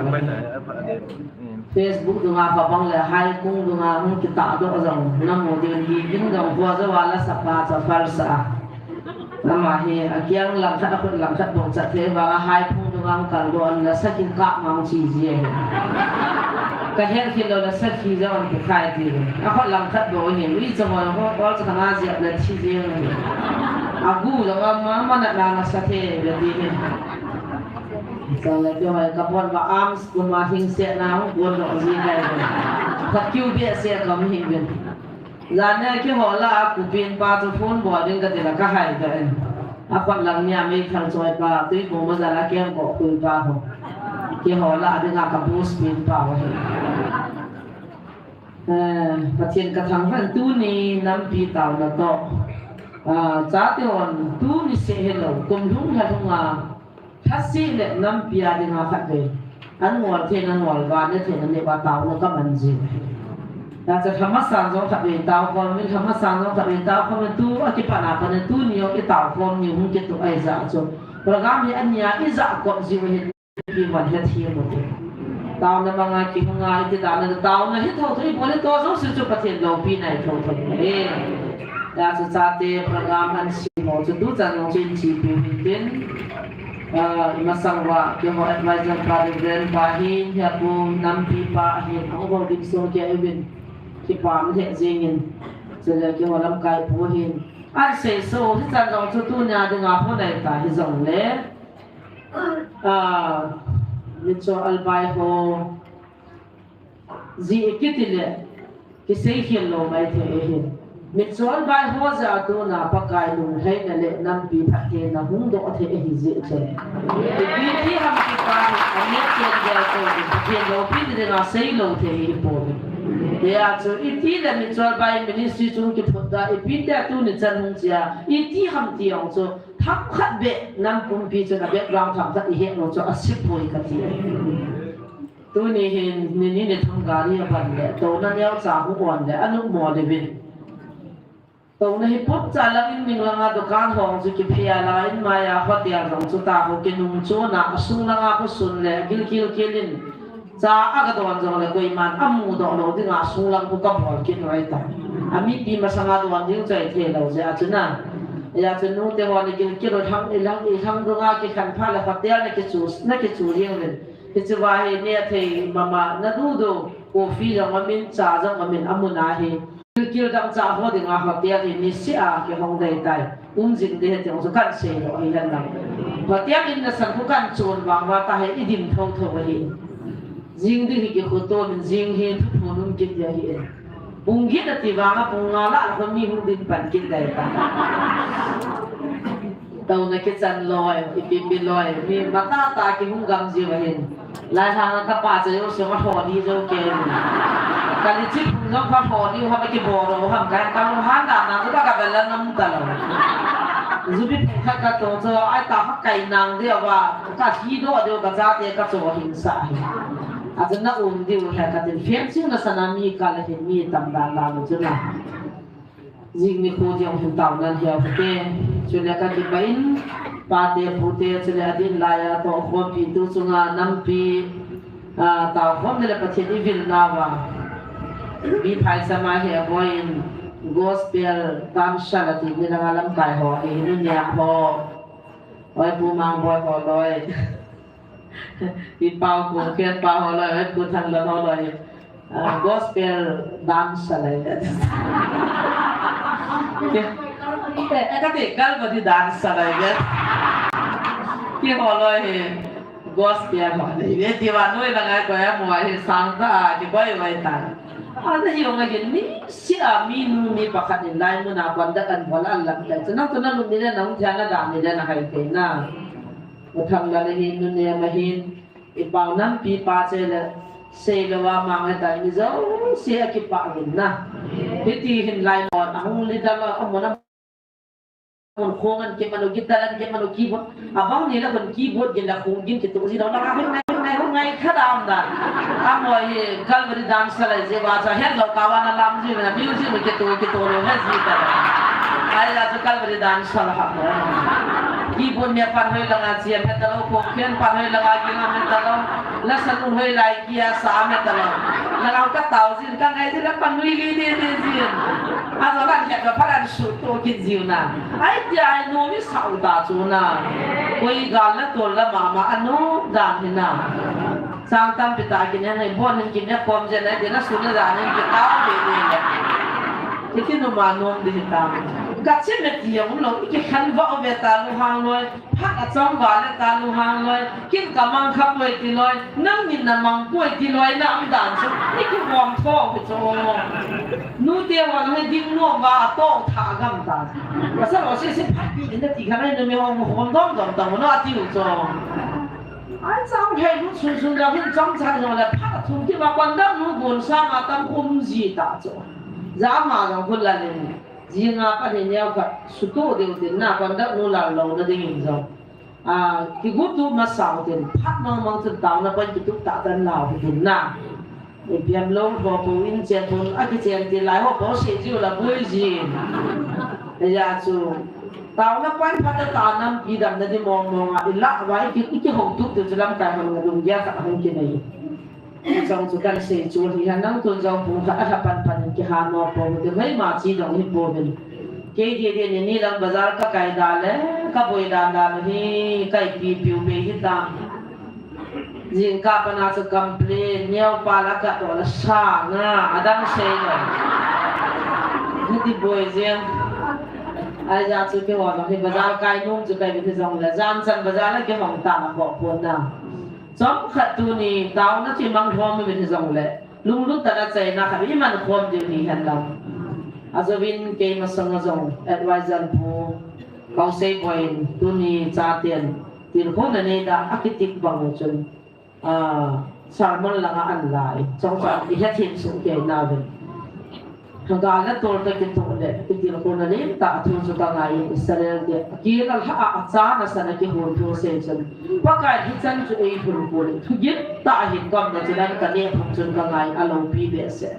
Facebook dunga pha bang le hai kung dunga hung kita do jong na mo din di din jong hua jo wala sa pa cha fal sa. Ama hi a kiang lang khat a khut lang khat bong chat thei vang a hai phung dunga hung kal do an la sa kin ka mang chi ji hi. Ka her khi lo la sa khi jo an khai ti. A khut lang khat bo hi ui cha mo ho ko cha na ji la chi ji hi. A gu jong ma ma na na sa the le ti hi. Sa la jo hai ka pon ba arms Kuma hing se na hung kon lo ji kai. Khat kiu be se kam hing bin. Jan ne ki ho la a kupin pa chu phone bo ding ka ti la ka hai ka en. A pat lang nia mei thang choi pa tui ko ma za la kem ko kui pa ho. Ki ho la a ding a ka boost pin pa ho. Eh, Pathian ka thang han tu ni nampi tau na to. Ah, cha ti on tu ni se he lo kum lung ha lung a. Thasi le nampi a dinga khat ve. An ngol thei na ngol va ne thei na ne va tau na ka man ji. Ta cha thama san jong khat ve tau kon min thama san jong khat ve tau kon min tu a ki pa na pa ne tu ni o ki tau kon ni hung ki tu ai za chu. Program hi an nia i za ko ji ve hin ki man he thi mo te. Tau na manga ki hung ai ti da na tau na hi tho thei bo le to jong su chu Pathian lo pi nai tho thei. Eh. Ya chu chate program an si mo chu tu chan jong chin chi pi hin tin. Ah, masang va, keiho advisor pa Reverend pa hin, hia pu nampi pa hin, ang ho dim sung kia ewin, kipam lheh jingin, chule keiho lamkai pu hin. An sei so, hichan jong chu tunia dinga hung nei ta hijongle. Ah, mitcho albai ho, Ji i kiti le, kisei khel lou mai thei ahi. Mitchol bai ho jeh a tuna Pakai lunglhaina le nampi phattheina hung doh thei ahi jeh chun. Ipi ti ham ti pa hi, a neh chen gel ko, Pathen loupina dinga sei lou thei hi pou. Hijeh a chu, iti le Mitchol bai ministry chung kiphut da, ipi ti a tuni chan hung chia, iti ham ti ong chu, themkhat beh, nam pumpi chun a background themkhat i het lou chu, a sipoi kati. Tuni hin, ni ni ni thum gari a ban le, touna neocha hung on le, a numo le vin. Touna hi pumcha langin ning langa dukan hong chu kiphei a la in maiya hotel jong chu ta ho kinung chuna, a sung langa kho sun le, gilkel kel in, cha a ka don jong le, koiman a mudoh lou dinga sung lang khu ka bol kit noi ta. A mipi masanga don ding choi thei lou jeh a chu na. Hijeh a chu nute ho le gilkel u thang, i lang, i lang dunga kikhen pha le hotel na kichu, na kichu jeng le. Hiche va hi neh thei mama na dudu, coffee jong amin, cha jong amin, amun ahi. Gilkel dangchah ho dinga hotel hi niseh a kihong dei tai. Um jing ding ahi ti jong chu kan sei lou ahi hen lang. Hotel in nasan khu kan chon vang uva tahi i dim thotho ahi. Jing ding hi kikhutom in jing hi thuphon um kit ding ahi. Pung get ati vanga pung nga lah lah mi hung ding pan kit dei tai. Touna kichan loi, ipi pi loi, mi matah tah kihung gam jiu ahin. Lai hanga kapa cha jong sung a thodi jou kei. Kali chi phung jong kha thodi u ham kibol u ham ka, kalung han dan na chu ka, ka bel la nam talou. Jubi phung khat ka to chu, ai ta kha kai nang diu va, ka hi doh diu ka chate ka cho hing sa hi. Achun na um diu he ka tin, fencing na sana mi ka le hin mi tam dan dan chu na. Jing nikho jong hin taona hiu hite. Chule ka kipah in, pate pute, chule adin laiya tohkhompi tu chunga nampi, ah, taokhomna le Pathen i vil nauva. Mi phaichama hi aboiyin gospel dancer ati ni langa lamkai ho, i hinu nia ho. Oi, Pu Mangboi ho loi. Pi Pau Kongkhen pa ho loi, Pu Thanglal ho loi. Ah, gospel dance lai le. Ke, eh, eh, kati Calvary dance lai le. Keiho loi hi gospel ho le. Ve ti va noi la ngai ko ya mo hi sang ta, kiboi vai ta. Ana hi ong a hin niseh a minu mi pakhat in lai muna conduct an bol a lam tai. Chu nang chu na lum ni le nang thia na dam ni le na hai te na. Pu Thanglal le hin nu ne ma hin. I pau nampi pa che le. Seilou a mang heta, mi jouse akipah uvin na. Hiti hin lai mon ahung lida lou, amun amun khong an kimanu, guitar an kimanu, keyboard. Abang ni la kon keyboard gin la khong gin kitoh ji lou, la hung ngai, hung ngai, hung ngai kha dam dan. Amo hi Calvary dance la ji va cha het lou ka va na lam ji na music mi kitoh, kitoh lou he ji ta. Ai la cha Calvary dance la ha. Keyboard mi pan hoi la nga chiam heta lou, khong ken pan hoi la nga ging heta lou. La san un hoi lai kia sa me ta lo. Na lau ka tao jin, ka ngai jin la pan lui li de de jin. A zo lan hia ka phalan su to kin jiu na. Ai ti ai nu mi sau ta chu na. Koi gal na tol la mama anu dan hi na. Sang tam pi ta kin ne bon hin kin ne kom je na de na su na dan hin ki tao de de. Kiti nu ma nom de ta. Ka che me ti ya um lo ki khan va o ve ta lu hang loi. Phat a chang va le ta lu hang loi. Kin ka mang kha poi ti loi, nang min na mang poi ti loi na um dan chu, ni ki hom tho ki chu. Nu te wa ngai ding no va to tha gam ta. Pasal o se se phat pi din ti kha nai nu mi hom hom dom dom ta no ati u chu. Ai chang he nu sun sun da hun chang chang no le phat thum ki ma kon da nu gun sa ma tam um ji ta chu. Ja ma ga hun la le ni. Ji nga pa ni neo ka su tu de u din na kon da nu la lo na ding in jo. A, kigutu masau tin, phat mang mang chun taona pan kitu ta tan lau tin na. Ipiam long ho po in chen thun, a kichen ti lai ho po se jiu la bui ji. Ya chu, taona pan phat ta nam pi dam na di mong mong a, ila vai ki, ki hong tu tu chu lamkai hong na dum ya ka hong ki nei. Chang chu kan sei chu hi ha nang tun jong pung khat a lha pan pan in kiha no po ti mai ma chi jong hi po vin. Kei dia dia ni ni lang bazar ka kai da le ka boi dan dan hi kai pi piu be hi ta. Jing ka pana chu complain neo pa la ka to la sa nga adang sei lo. Ni ti boi jeng. Ai ja chu ke ho jong hi bazar kai num chu kai bi jong le jan chan bazar la ke hong ta na ko po na. Chomkhat tuni taona chu i mang lhom uvin hijongle, lunglut tah a chaina khat i man khom diu hi hen lang. Ajouvin kei masanga jong advisor pu Kausei Boiyin tuni chaten tilkhouna neida akitik bang u chun, ah, sermon langa an lai. Chomkhat i hethem soh kei nauvin. Ka gal na tol ta kitoh le, kitilkhouna lentah a thu chu ka ngai in Israel te. Akil a lha a, acha nasan a kihon thu sei chun. Pakai hichan chu eihon pon. Thugin tah a hin gam na chun an ka neh phung chun ka ngai a lopi behseh.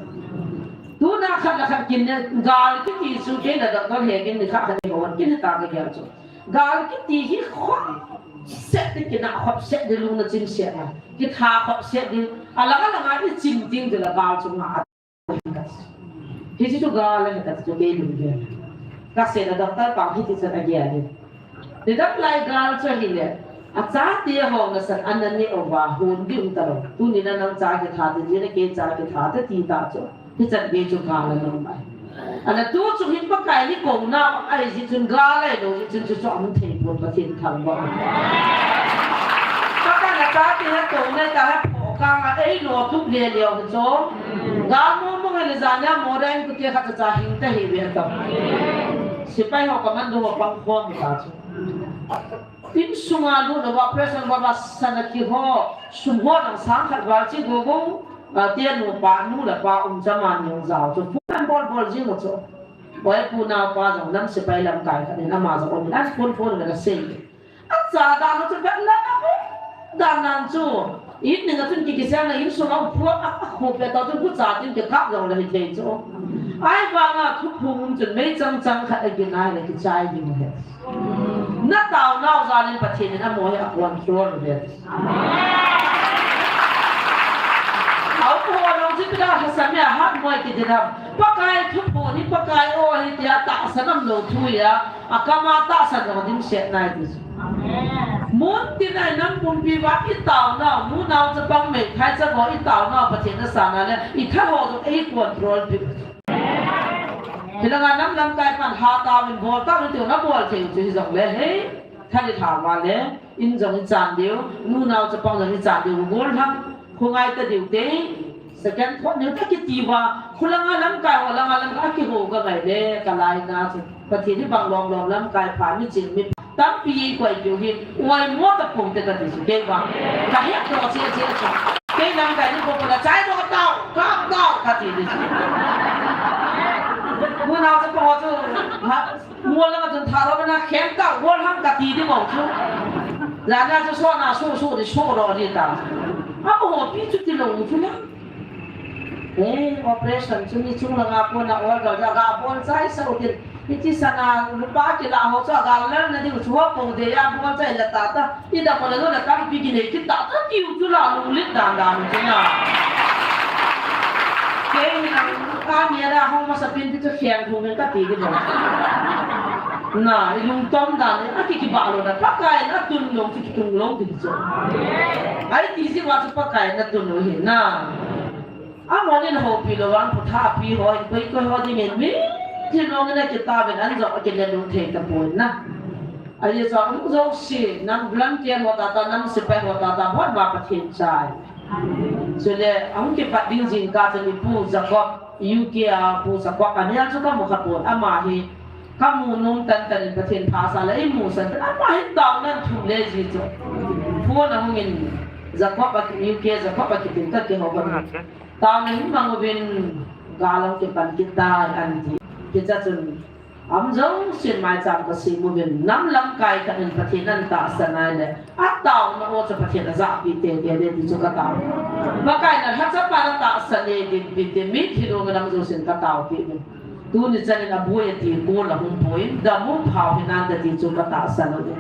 Tuna khat le khat kin ne gal kiti chu kei le doctor he kin ni kha khat ni hon kin ta ka gel chu. Gal kiti hi khop set ni kina khop set ni lung na chim set na. Kitha khop set ni. Alang alang a i chim ting chu la gal chu nga. Hiche chu gal ahi kati chu kei lunggel. Kasei na doctor pa hiti chan agel in. Nidang lai gal chu ahile. Achate ho nasan an neh uva hon ding um talou. Tuni na nang cha kitha te, jing na kei cha kitha te ti ta chu. Hichan gei chu gal anom ahi. Ana tu chu hin Pakai ni kouna ahi jeh chun gal ahilou jeh chun chu chu aum thei pon Pathen thangvah. Pakai na chate he kouna ta he pho kang a eilo tup le leo hi chu. Ga mo mo nge le jana mo dang kute khat cha hing ta hi ve ta. Sepai ho commando ho pang khom ta chu. Insunga lut lou va pressure va va sana kiho, sum ho dang sang khat val chi go go, a, te nu pa, nu le pa um cha man jong jao chu. Phone an bol bol jing u chu. Oi pu nao pa jong nam sepai lamkai khat in ama jong um in an phone phone le ka sei. Acha dan u chu vet la na pu. Dan nan chu. In ning a chun ki kisang na insung a phua a, a khu pe ta chun ku cha tin ki kap jong le hi thei chu. Ai vang a thuphung chun mei chang chang khat a ginai le kichai ding he. Na taonau jal in Pathen in amaho hi a control u ve. Au ko long jin pida ha sa me a hat moi kiti dam. Pakai thuphon hi Pakai o hi tia tahsan umlou thu a, a kam a tahsan jong dimset nai ti chu. Mun tin a i nam pumpi uva i taonau, nunau chapang meithai chapang i taonau Pathen na sana le, i tha ho jong ei control pi. Hilanga nam lamkai pan ha tauvin bol tauvin tiu na bol thei u chu hijongle hei, tha ni tha uva le, in jong i chan diu, nunau chapang jong i chan diu, gol lhang, khongai ta diu te, second thought diu ta kiti uva, khulanga lamkai ho langa lamkai a kiho ka ngai le, ka lai na chu, Pathen hi bang lom lom lamkai pha mi ching mi pha, tampi koi diu hi, oi mo ta pum te ka ti chu, kei vang, ka het doh che che chu. Nang kai ni ko pala chai do tao, kap tao, kati di. Muna sa ko tu, ha, mula ka tun tharo na khem tao, wal ham kati di mo tu. Lana tu so na so so di so ro di ta. Apo ho pi tu ti lo tu na. Eh, operation chu ni chung langa pona order ja ga bol chai sa utin. Iti sana lupa kila ho chu agal lal na diu chu ho po de ya bol chai la ta ta. Ida mo la lo la kam pi ki nei ki ta ta tiu chu la lunglit dan dan chu na. Kei ni na ka mi da ho masa pin pi chu khen thu men ka ti di mo. Na, i lungtom dan ni, a ki ki ba lo na, Pakai na tun lo, ki tun lo ki chu. Ai ti si wa chu Pakai na tun lo hi na. Amon in houpi lou vang, phatah pi ho, in koi koi ho dingin mi, thil mong in akitauvin an jong akile lung thei tapon na. Ajeh chu ahung jouse, nam volunteer ho tata, nam sepai ho tata, bon va Pathen chai. Chule, ahung kipat ding jingkah chun i Pu Jacob, U K a Pu Jacob, anel chu kamu kha pon, ama hi, kamu nom tan tan in Pathen pha sa le, i mu san tan, ama hi taona thum le ji chu. Phone ahung in, Jacob a, U K Jacob a kitin kakihou kha. Taona hin mang uvin, gal ahung kipan kit tai an ti. Hiche chun, am jousen maicham kasem uvin, nam lamkai khat in Pathen an tahsan a ahile, ataona o chu Pathen ajahpeh teitei ding ti chu katao. Pakai na lhachapan atahsan e ding pi ti mitlhi lungin am jousen kataopeh uvin. Tuni chan in aboi ati kol ahung poi, damu phao hinante ti chu katahsan uve.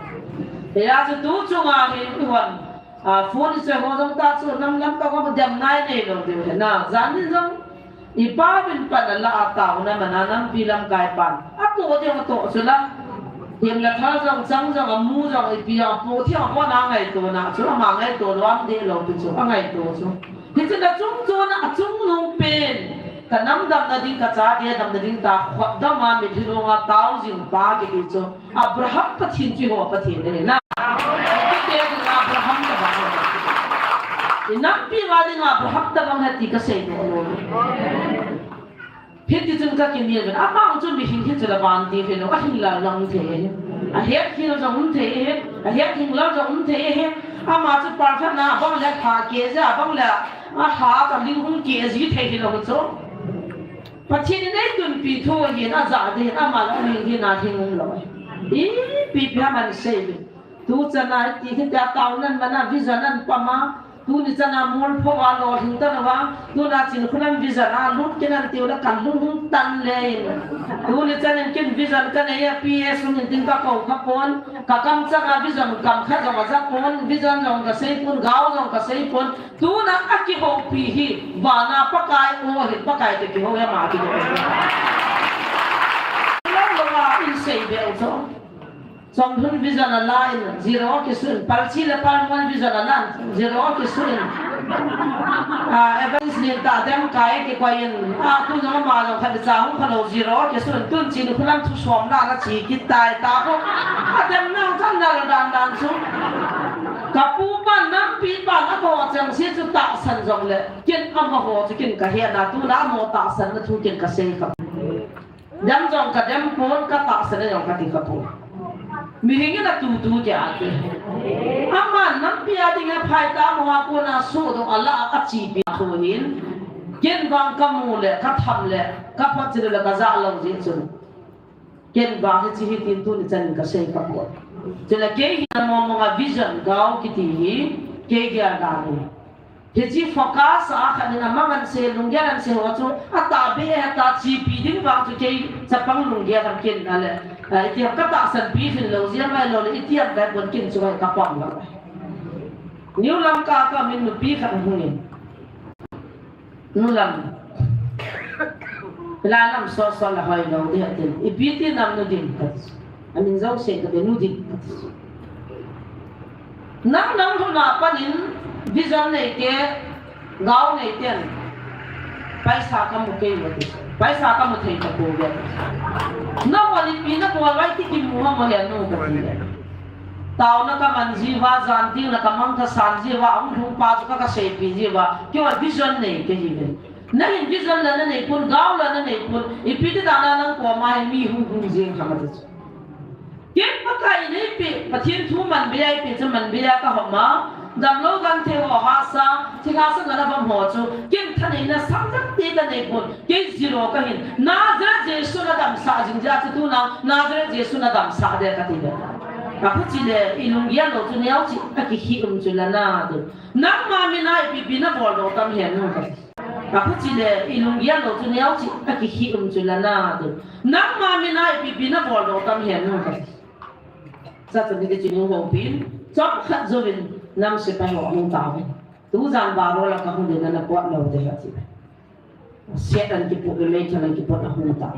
Hijeh chun tu chunga hin, ihon, a, phone i choi ho jong ta chu, nam lamkai ho dem nai nei lou diu ahi na, jan in jong, i pa vin pan ala a taona man a nampi lamkai pan. Atoh ding atoh chu la. Him le thal jong, chang jong, amu jong, ipi jong, apo thi a pon a ngaito na chu, ama ngaito lou am deh lou ti chu, angaito chu. Hichun achung chon a, achungnung pen, ka nam damna ding, ka chate damna ding ta, khut dam a, mitlhi long a, tao jing pa kiti chu. Abraham Pathen chu eiho Pathen ahi na. Kei te ding Abraham tabang. I nampi va ding Abraham tabang ahi ti kasei doh lou. Hiti chun kakimel uvin. Amang chu mihem hi chu la vantil hilou. Ahinglel jong um thei ahi. Ahet hel jong um thei ahi. Ahet hinglel jong um thei ahi. Ama chu perfect na bang le pha ke ja bang le a ha ka ling hung ke ji thei hilou chu. Pathen in eitunpi thu ahin, ajah ding ahin, ama la hing hin ahing um lou. Ipi pi ham asei uvin. Tu chan a iti hitia taona man a vision an pom a. Tuni chan a mol pho a lolhing ta lou a. Tuna Chinkholam vision a lut kit in tiu le kan lung hung tan le in. Tuni chan in ken vision kanei a P A sung in tin kakou kha pon. Ka kam chang a vision kam khat jong aja pon. Vision jong kasei pon, gao jong kasei pon. Tuna akihoupi hi, vana Pakai o hi, Pakai toh kihou hi ama kihou. Lou lou a, in sei be u chu. Chomlhun vision ala in, zero kisun, Palchi le Palmuan vision ala in, zero kisun. A, Evangelist Lientah dem kai kikoi in, a, tu jong ama jong khat cha hung kha lou, zero kisun, tun Chinkholam thusom na na chi kit tai ta ko. Adem na chan na dan dan chu. Ka pu pan, nampi pan, akou chengse chu tahsan jongle, ken amaho chu ken kahet na, tuna amaho tahsanna thu ken kasei kha. Dem jong kadem pon, katahsan jong kati kha pon. Mihem in atutu kei ati. Aman nampi a dinga phai ta, amaho a kona sodoh ala a kachepi thu hin. Ken vang kamu le, katham le, kaphotchet le, kajah lou jeh chun. Ken vang hiche hi tin tuni chan in kasei kha pon. Chule kei hi na mong mong a vision gao kiti hi kei gel dan ahi. Hiche focus a khat in amang an sei, lunggel an sei ho chu atahbeh a tahchepi ding vang chu kei chapang lunggel ham ken na le. A, iti ham katahsan pi khin lou jeh a mai lou le iti ham kai pon ken chu mai kapang lou. New Lamka ka min nupi khat hung in. Nu lam. Pila lam so so la hoi lo dia tin. Ipi ti nam nu din kati. Amin jouse kati nu din kati. Nang nang lhun a pat in vision nei te, gao nei ten. Paisa kamu kei mo ti. Paisa kamu thei tapouve. Nangho ipi nabol uva iti kimu ham mo he nu kati. Taona kaman jiuva, jan tengle kamang kasan jiuva, ahung lhung pa chu ka, kaseipi jiuva, keiho vision nei kahiuve. Nangin vision la nanei pon, gao la nanei pon, ipi ti dan a nang koma hin mi hung hung jing ham ati chu. Ken Pakai in eipe, Pathen thu manbeiya eipe chu manbeiya kahom a, damlou genthei ho hahsa, thilha sa ngana bam ho chu, ken thaneina samjat te kanei pon, kei zero kahin, Nazareth Jesu nadamsah jing jeh a chu tuna, Nazareth Jesu nadamsah ding kati ve. Akhuti le, ilunggel lou chu neo cheh, akikhih um chu lana ti. Nangma mina ipi ipi nabol doh tam hem nu kati. Akhuti le, ilunggel lou chu neo cheh, akikhih um chu lana ti. Nangma mina ipi ipi nabol doh tam hem nu kati. Sa chu ni ti chu nu ho pin, chomkhat jouvin, nam sepai ho ahung tao ve. Tujan baro la kahung ding na pot lou te kati. Set an kipu ve, meithal an kipu na hung tao.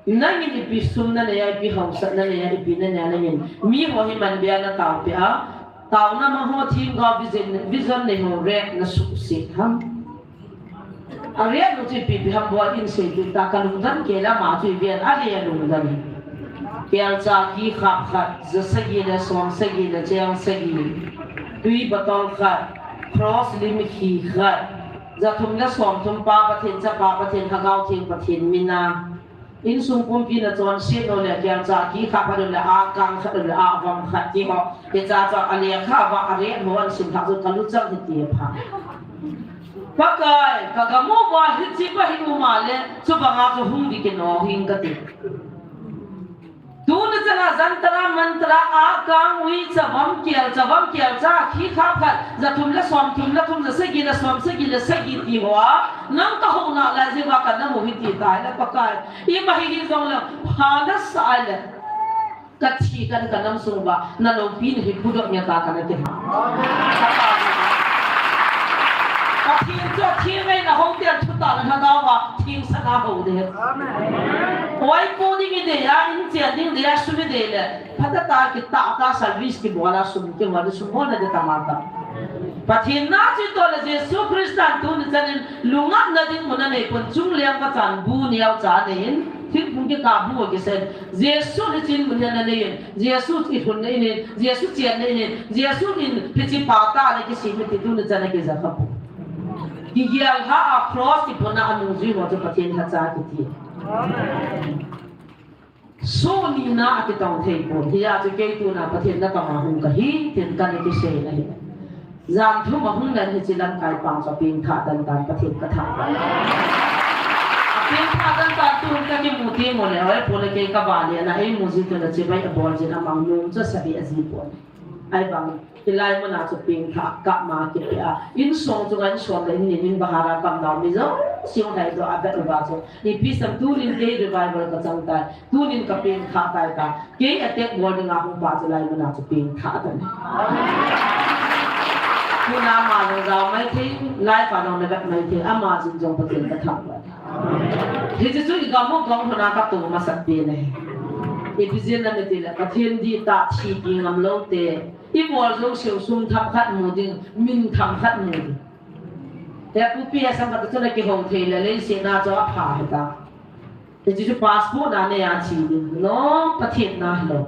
Nangin ipi sum nanei a, ipi hausat nanei a, ipi nanei a nangin. Mi ho hi manbeiya natao peh a. Taona ma ho themgao vision, vision nei ho rep nasuhset ham. A rep nu chu ipi ipi ham bol in sei tu ta kalungdon kei la ma chu iven a le alungdon. Kelcha kikhap khat, ja sagi le som sagi le cheng sagi. Tui bottle khat, cross lim khi khat. Ja thum le som thum pa Pathen, Chapa Pathen, Lhagao Theng Pathen mina. Insung pumpi nachonset lou le, kelcha kikhap khat le, akang khat le, avam khat ti ho. Hiche chu alekha va, a rep ho ahin sim thah chu kaluchang hiti pha. Pakai, kagam uva hiche va hi um a le, chubanga chu hung ding kino hing kati. Tuni chana jantar mantar a kang ui chavam kel, chavam kelcha, kikhap khat, ja thum le som thum le thum, ja sagi le som sagi le sagi ti ho a, nang kahou nalai jeh uva kana mu hiti tai le Pakai. Ima hi hijongle, pha nasah le. Kathi kan kanam sung uva, naloupi nahi pudoh nia ta kana kihou. Pathen chu atheng ahi, nahou ten thutah le Lhagao va, theng sah a hou ding. Amen. Oi pu ding idei a, in chen ding idei a, sum idei le. Phatah a kitah tah service kibol a sum kihol a sum hol na ding tama ta. Pathen na chu toh le Jesu Christan tuni chanin lungnatna ding mun anei pon chungleng kachan bu neocha anei in, thingphung kikah bu akisen. Jesu hi chin mun hi ana nei in, Jesu ilhunna in, Jesu chenna in, Jesu in hiche phatah a ana kisem e ti tuni chan a kija kha poi. Kigel lha a cross kipona anungjui ho chu Pathen lhacha kiti. Soh nina akitong thei pon. Hijeh chun kei tuna Pathen natong a hung kahi, tin kana kisei ahi. Jan thum ahung leh hiche lamkai pang chu apengthah den tan Pathen kathangvah. Apengthah den tan tun kakimu teng uleh, oi, pu le kei kavale ana eimu ji tun a chibai abol jin amang nom chu asabeh aji pon. Ahivang, hilai muna chu pengthah kah ma kipeh a. Insung chunga insung le in nin in bahar a kamnao mi jouse hung lhai doh a vet uva chu. Ipi sam tunin kei revival kachang tai. Tunin kapengthah tai ta. Kei attack bol dinga hung pa chu lai muna chu pengthah tan. Tuna ama jong jao mai thei, live a jong navet mai thei, ama jin jong Pathen kathangvah. Hiche chu igam u gam huna katoh masat pen ahi. Ipi jeh a nam iti le, Pathen dihtah thi pi ngam lou te. Ibol jouseu sum themkhat mu ding, min themkhat mu ding. He pupi a sang khat chu nakihou thei le, leiset na chu apha hita. Hiche chu passport na nei a thi ding. No, Pathen na hilou.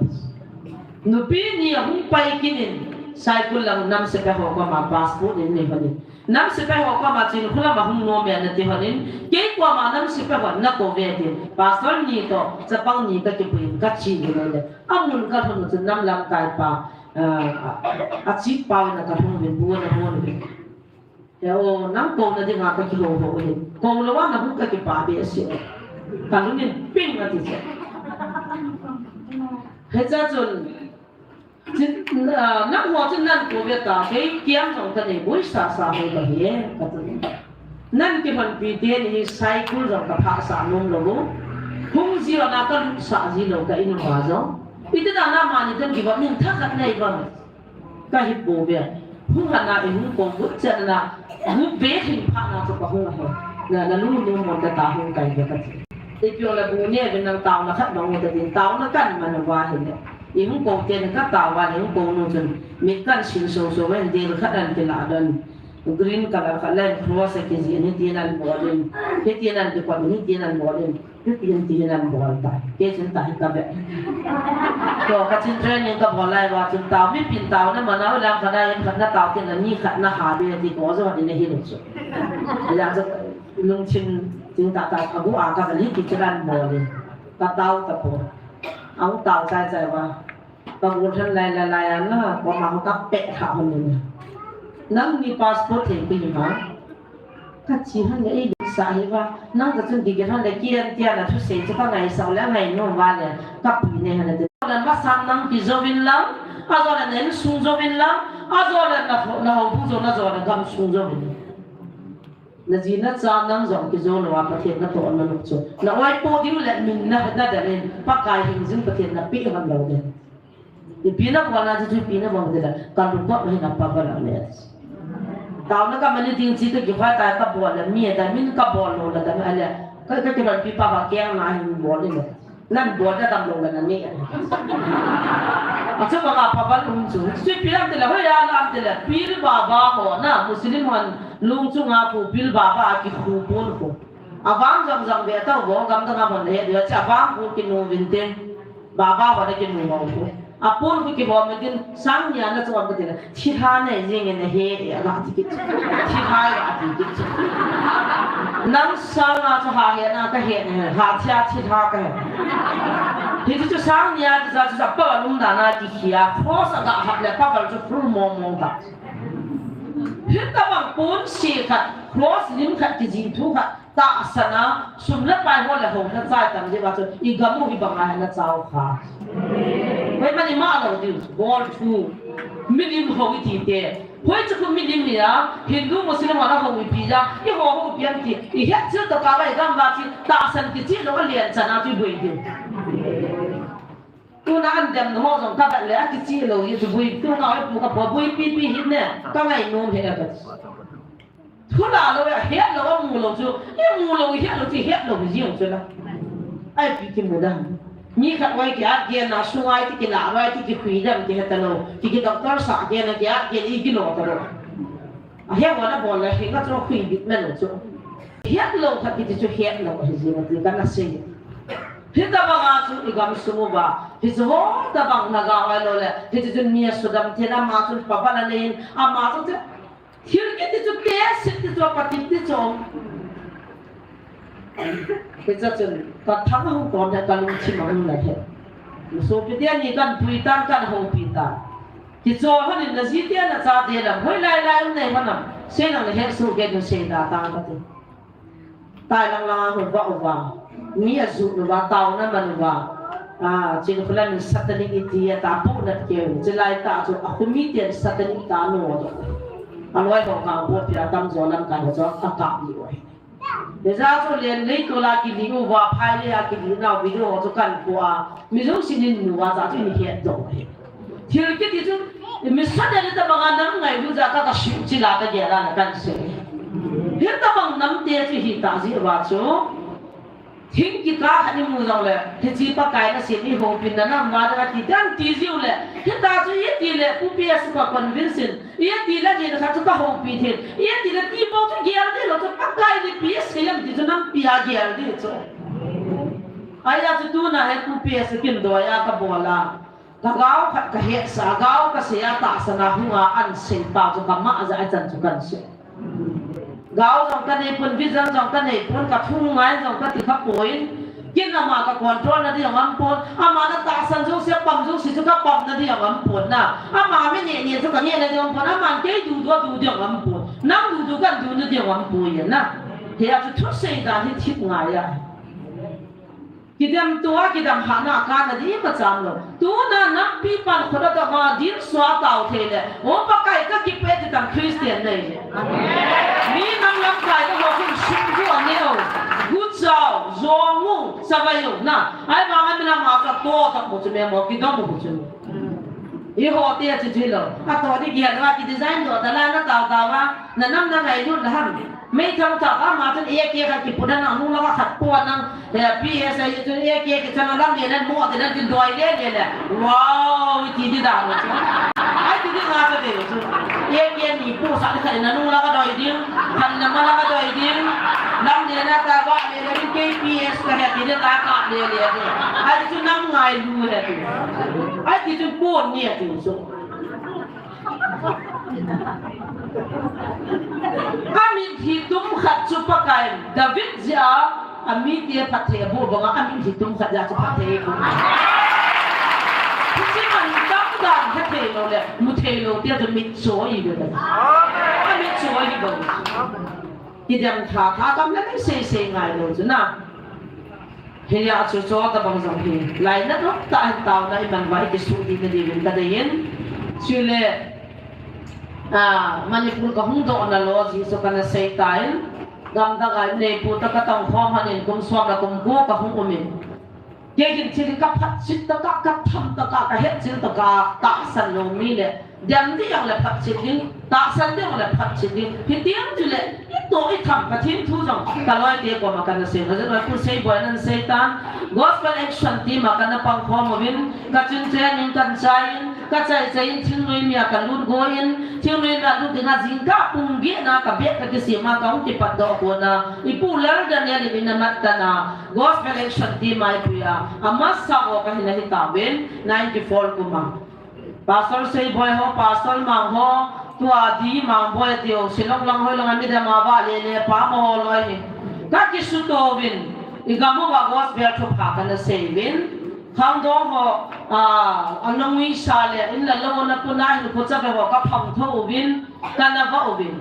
Nupi ni ahung pai kit in, Saikul lang nam sepai ho koma passport in nei hon in. Nam sepai ho koma chun khulam ahung nom e nati hon in, kei koma nam sepai hon nakou ve tin, pastor ni toh, chapang ni kakipui in kache in le. Amun kalhun chun nam lamkai pa, ah, a, achi pa in kalhung uvin, bu ana hon uvin. He o, nang kouna dinga kakihou hou in. Kou lou a nahung kakipah behseh. Kalung in ping ati chu. Hiche chun, Chin, ah, nangho chun nakou ve ta, kei kiam jong kanei boi sasa ho kahi e, kati. Nan kihonpi teni hi Saikul jong kaphasah nom lou. Hung ji lou na kalutsah ji lou ka in uva jong. Iti dan a mani tun kivop ning thakhat nei vang. Kahi bou ve. Hung hana ihung kou got chan na. Got ve hin pha na chu kahung ahi. Na, nalungnom mo kata hung kai ve kati. Ipi o la bu ne ve nang taona khat bang u ta din taona kan man uva hile. Ihung kou ten katao a le, ihung kou nu chun, mit kan sil soso ven, del khat an kilah don. Green color khat len cross akijih in, hitin an bol in. Hitin an kikot in, hitin an bol in. Hitin, tin an bol tai. Kei chun tahi kavet. Toh, kachin training kabol lai uva chun tao, mipin taona mana u lam khat a, in khat natao tin a, ni khat naha be ti ko jo ni nahi le chu. Ila chu lungthim tin tata kabu a kavet, hiti chun an bol in. Katao tapon. Ahung tao chai chai uva. Ka gol than lai lai lai a na, ka ma ka pet kha hon ni. Nang ni passport thei pi ma. Ka chi han le ei sa hi ba. Nang ka chun ki ki han le ki an tia na thu sei chu ka ngai sa le ngai no ba le. Ka pi ne han le. Na ma san nang ki zo vin lang. A zo le nen sung zo vin lang. A zo le na ho na ho bu zo na zo le gam sung zo vin. Na ji na cha nang jong ki zo lo a Pathen na to na luk chu. Na oi po diu le min na na da le. Pakai hing jing Pathen na pi han lo de. Ipi na bol na chu, ipi na bol de la, ka lungkot hi na pa ba la le. Tao na ka mani ding chi to ki hoi ta ka bol la mi ta min ka bol lo la ta ma le. Ka ka ki ran pi pa ba ke na hin bol le. Nan bol da dam lo la na ni. A chu ba ka pa ba lung chu. Chu pi lam te la hoi ya lam te la. Pir ba ba ho na Muslim hon lung chu nga pu pir ba ba ki khu pun khu. Avang jang jang ve ta bo gam da na bon le. Dia cha ba khu ki nu vin te. Baba ho na kinu ho. Apun ku ki ho me din sang nia na chuan ka ti na. Thi ha ne jing ne he e la ti ki. Thi ha ya ti ki. Nang sang a chu ha he na ka he ne ha thi a thi ha ka he. Hi chu sang nia chu sa chu sa pa lum da na ki khia. Kho sa ga ha le pa bal chu full mo mo ta. Hi ta bang pun si khat, cross lim khat ki ji thu khat. Tahsan a, sum le pai ho le ho na chai tam jeh a chu, i gam u hi bang a na chau kha. Hoi mani ma lo diu, bol thu. Milim ho i ti te. Hoi chu khu milim ni a, Hindu Muslim a ho i pi ja, i ho ho pi am ti, i het chil to ka ba i gam ba ti, tahsan ki chi lo a lian chan a chu boi diu. Tuna an dem ho jong ka bat le a ki chi lo i chu boi, tuna oi pu ka po boi pi pi hi ne, ka ngai nom he ka. Thu la lo, a het lo, a mu lo chu, i mu lo, i het lo, ti het lo, jing chu la. Ai pi ki mu dam. Mi khat wai ki at gen na, sungai ti ki la, wai ti ki khui dam, ki het lo, ti ki doctor sa gen na, ki at gen, i ki lo ta lo. A het wa na bol la, hi ka chu khui bit na lo chu. Het lo, khat ki ti chu het lo, hi jing ti ka na sei. Hi ta bang a chu, i gam sung uva, hi chu ho ta bang na ga wai lo le, hi chu mi a su dam, ti na ma chu pa pa na nei, a ma chu chu, Thil kiti chu te, sit ti chu, patit ti chu. Hicha chun, ka thang hung kon he, ka lungthim a hung la he. Sopi te ni kan pui tan, kan houpi tan. Ti chu, honin na ji te na cha te lam, hoi lai lai um nei honam. Sei nang le he su ke nu sei da ta ka ti. Tai lang lang a hung va uva. Mi a ju uva, tao na man uva. A, chin khula min satanic i ti a ta pu na ke. Chilai ta chu a khumi te satanic ta no. A loi ho ka bo pia tam jo lam ka ho cho a ka ni oi. Deja chu len lei to la ki li uva, phai le a ki li na video ho chu kan ko a. Mi jong sinin nu a cha chu ni het do. Thil kiti chu, mi sa de ta banga nam ngai du ja ka ka shu chi la ka ge la na kan se. Hi ta bang nam te chu hi ta ji wa chu. Thing ki ka kha ni mu jong le, hi chi Pakai na sin i ho pin na nam wa da ti dan ti jiu le. Hi ta chu i ti le, pu pi a su ka convince in. I ti le ni na kha chu ka ho pi thi. I ti le ti bo chu gel di lo chu Pakai ni pi se yam ti chu nam pi a gel di chu. Ai ya chu tu na he pu pi a se kin do ya ka bo la. Ka gao khat ka hesa, gao ka sei a tahsan a hung a an sei pa chu ka ma ja a chan chu kan sei. Gao jong ka nei pon, vision jong ka nei pon, ka thu ngai jong ka ti kha poi. Kin ama ka control na di jong am pon, ama na tahsan jong se pam jong si chu ka pam na di jong am pon na. Ama mi ne ne chu ka ne na di jong am pon, ama kei du du du di jong am pon. Nang du du kan du na di jong am poi na. He a chu thusei dan hi thip ngai a. Kidem tua, kidem hana kana di ima cham lo. Tuna nampi pan khoda ta ma din sua tau thei le. O Pakai ka kipe ti tam Christian nei le. Mi nang lamkai ta ho kin sum ju an nei o. Gu chao, zong u, savai u na. Ai ma ngai mi na ma ka to ta mo chu me mo kidom mo chu. I ho te a chi chi lo. A to di ki ha lo a ki design do ta la na tau tau a. Na nam na ngai lut na ham. Mei thang thak a ma chun A K khat ki puna nang nung laka khat pua nang, eh, P S A chun A K ki chang a lang le nan mo te nan tin doi le le le. Wow, ti di da lo chu. Ai ti di nga ta de lo chu. A K ni pu sa ni khat na nung laka doi ding, khan na ma laka doi ding. Lang le na ta ba le le K P S ka he ti di ta ka le le de. Ai ti chu nam ngai lu he ti. Ai ti chu pon ni ti chu. Amit hi tum khat chu Pakai David jia, amite phatthei abu banga amit hi tum khat jia chu phatthei abu. Hichi man ta Kha thei lou le, mu thei lou, tia chu mit cho i be. A mit cho i be. Kidem tha, tha kam le nei sei sei ngai lou chu na. Hiya chu cho tabang jong hi. Lainat lou tah in taona i man uva i kisuh ding na diuvin ka dei in. Chule, a, Manipur ka hung doh na lou, jeh chu kana sei tan. Gamdang a nei pu ta ka tong khom han in kum som le kum ko ka hung um in. Kei hin thil ka phatchil tah a, ka tham tah a, ka hetchil tah a, tahsan lou mi le, dem ding jong le phatchil ding, tahsan ding jong le phatchil ding. Hitiang chule, i toh i tham Pathen thu jong, ka loi te koma kana sei. Ka jong loi pu Seiboi nan sei tan, Gospel Action Team a kana pang khom uvin, ka chun training kan chai in, ka chai chai in, thingnoi mi a ka lut go in, thingnoi mi a lut ding a jingkah pung get na ka bag ka kisem a ka hung kipat doh kona, i pu Lal Daniel in ana mat tan a, Gospel Action Team a i pui a, amasa ho ka hin ahi tauvin, ninety-four kum a. Pastor Seiboi ho, Pastor Mang ho, tua di Mangboi tiu, Shillong lang hoi lang a midang a va le le pa mo ho loi hi. Ka kisuto uvin, i gam uva gospel thupha kana sei uvin. Khangdong ho, a, anung ui sa le, in la lo na pu na hin khu cha ve ho ka phang tho uvin, kana va uvin.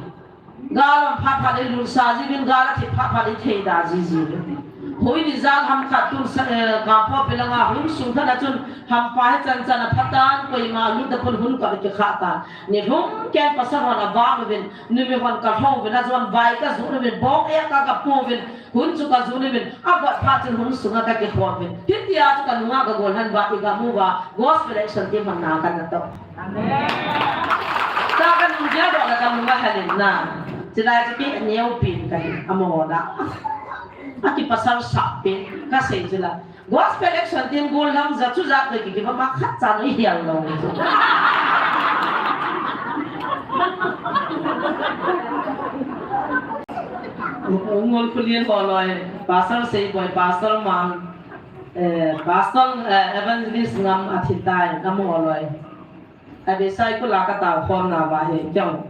Gal a phat phat i lut sa jiuvin, gal a thip phat phat i thei da ji jiuvin. Hoi ni jal ham khat tun sa, eh, ka po pe langa hun sung thana chun hampa hi chan chan a phat tan, koima lut da pun hun ka ki kha tan. Ni hung ken pasal hon a vang uvin, numei hon ka lhou uvin, a jon vai ka ju uvin, bong e ka ka pu uvin, hun chu ka ju uvin, a got phat chun hun sunga ka ki khom uvin. Hitia chu ka nunga ka gol han va i gam uva, Gospel Action Team hon na kana to. Amen. Ta ka nung dia doh le ka nung a helin na. Chilai chu ki neo pin ka hi, amo da. A kipasal sap pin, ka sei chila. Gospel Action Team gol lang ja chu ja ke ki ki ma khat cha no i hial lo. Ngol Khulian ho loi, Pastor Seiboi, Pastor Mang, eh, Pastor, eh, Evangelist Ngam a thi tai, Ngam ho loi. A be sai kula ka tao khom na va he kyau.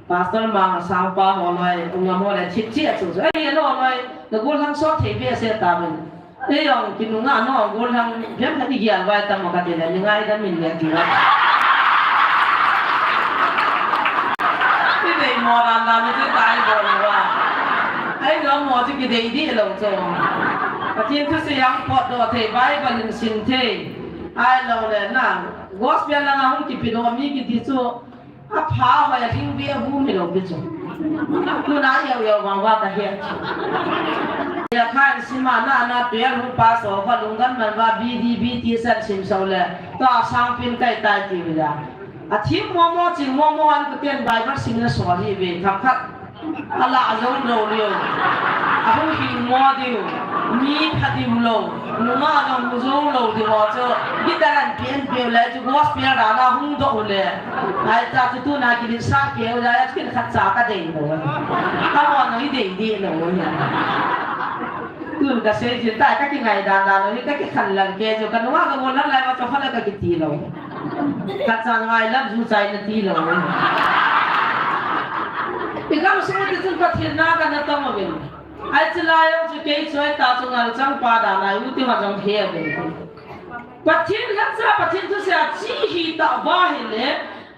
Pastor Mang Sangpa ho loi, Ngam ho le thip chi a chu chu. Ei, lo loi, na gol lang so thei be se ta min. Ei, ong ki nunga no gol lang biam khat i gial vai ta mo ka te le, ni ngai da min le ti va. Ti dei mo ran da mi te tai bo le va. Ei, lo mo ti ki dei di lo chu. Pathen thu se yang pot do thei, Bible in sim thei. Ai lo le na. Gospel langa hung kipi doh mi kiti chu, apha hoi a hing ve a bu mi lo pi chu. Tuna yau yau vang va ka he chu. Ya khan sima na na tuel hu pa so kha lungdam man va B D B T san sim so le. Ta sang pin kai tai ti ve ya. A thim mo mo ching mo mo an ka ten Bible sim na so hi ve tham khat. A la a zo lo lio. A hung hi mo diu. Mi pha diu lo. Numa a zo mu zo lo diu ho chu. Guitar an pian piu le chu gospel da na hung do le. Ai cha chu tuna ki din sa ke u la ya kin khat cha ka dei lo. Ka mo no i dei di lo ya. Tun ka sei jin ta ka ki ngai dan dan lo ni ka ki khan lang ke chu ka nunga ka mo lang lai ma chu ho la ka ki ti lo. Ka chan ngai lam ju chai na ti lo. I gam sung ti chun Pathen na ka na tong uvin. Ai chilai chu kei choi ta chu ngal chang pa da na u ti ma jong he uvin. Pathen lhacha Pathen thusei a chi hi ta va hi le.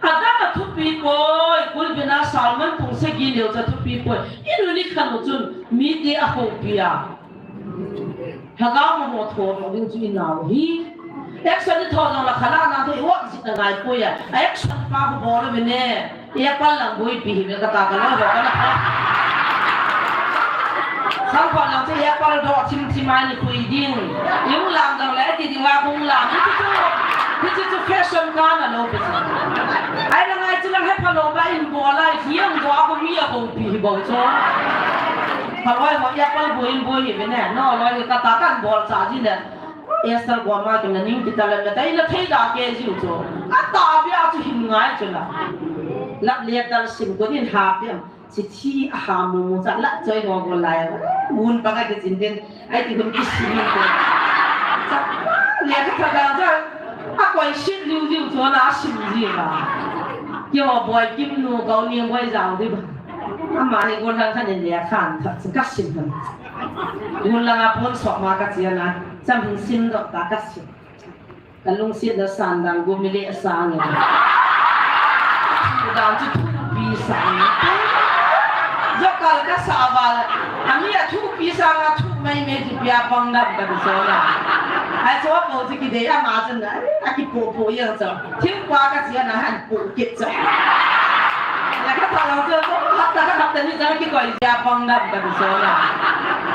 Adam a thupi poi, kulbina Salmon pung sagi neo cha thupi poi. I nu ni khan u chun mi ti a ho pi a. Lhagao mo mo tho mo ding chu i nau hi. Action i tho jong la khala na thei wak jit na ngai poi a. Action pa ho bol a mene. Apple lang boi pi hi me ka ta ka lo ho ka na pha. Sang pa lang che apple do thim thim ai ni pui ding. Yung lang dang le ti ding wa kung lang. Ti chu. Ti chu fashion ka na lo pi. Ai lang ai chu lang he pha lo ba in bol a hi ang do a ko mi a ko pi hi bo chu. Phaloi ho apple boi in boi hi be ne. No loi ka ta kan bol cha ji le. Esther Goma ke na ning kita le na tai na thei da ke jiu chu. A ta bia chu hin ngai chu la. Lap le tal sim ko din ha piam. Chi thi a ha mu mu cha la choi ngo go lai. Mun pa ka ke chin din. Ai ti hun ki sim ko. Cha le ka ta da cha. A koi sit liu liu chu na sim ji ba. Ki ho boi kim nu ko ni ngoi jao di ba. Ama ni go lang khan le khan ka sim han. Gun langa pon sok ma ka chia na, cham hin sim doh ta ka sim. Ka lungsetna san dan gumile sang e. Thu dan chu thupi sang e. Jokal ka sa val. Ami a thupi sang a thu mai me ti pia pang dam ka ti so na. Ai so po ti ki de ama chun na. A ki po po yang so. Thil pa ka sia na han po kit so. Ya ka ta lang so. Hapta ka hapta ni jang ki koi sia pang dam ka ti so na.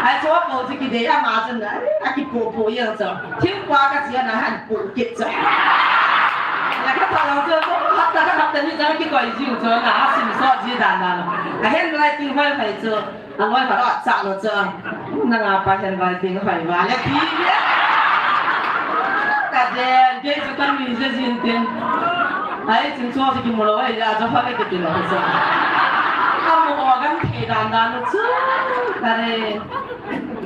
Ai so po ti ki de ama chun na. A ki po po yang so. Thil pa ka sia na han po kit so. Ya ka ta lang so, hapta ka hapta ni jang ki koi jiu so na, a sim so ji dan dan. A handwriting hoi hoi so, a ngoi ka ro cha lo so. Na nga pa handwriting hoi ma le ti. Ka de, de so kan mi je jin tin. Ai, chin so si ki mo lo, ai, ya so ha le ki ti lo so. Ka mo o gan the dan dan so. Ka de.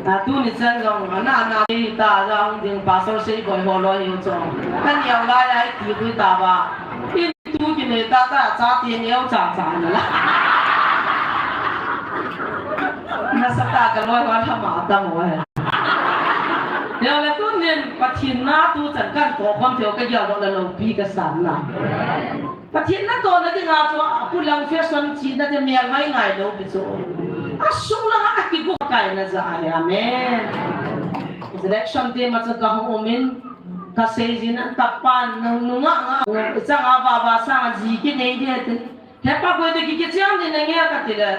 A, tuni chan jong, ana, ana, ta jong, ding pastor sei boi ho loi hiu chong. Kan yau lai ai ti pui ta ba. In tu ki nei ta ta cha ti neu cha cha na la. Na sa ta ka loi ho la ma ta mo he. Yau la tunin Pathen na tu chan kan ko khom theo ka yau la lo pi ka san na. Pathen na to na dinga chu a pu lang fashion chi na te mel mai ngai lo pi chu. A sung langa a ki gu kai na ja ai. Amen. Election te ma chu ka hung um in ka sei jin an ta pan nu nu nga nga. Chang a va va sang a ji ki nei de te. He pa ko de ki ki chiang de na nge ka ti le.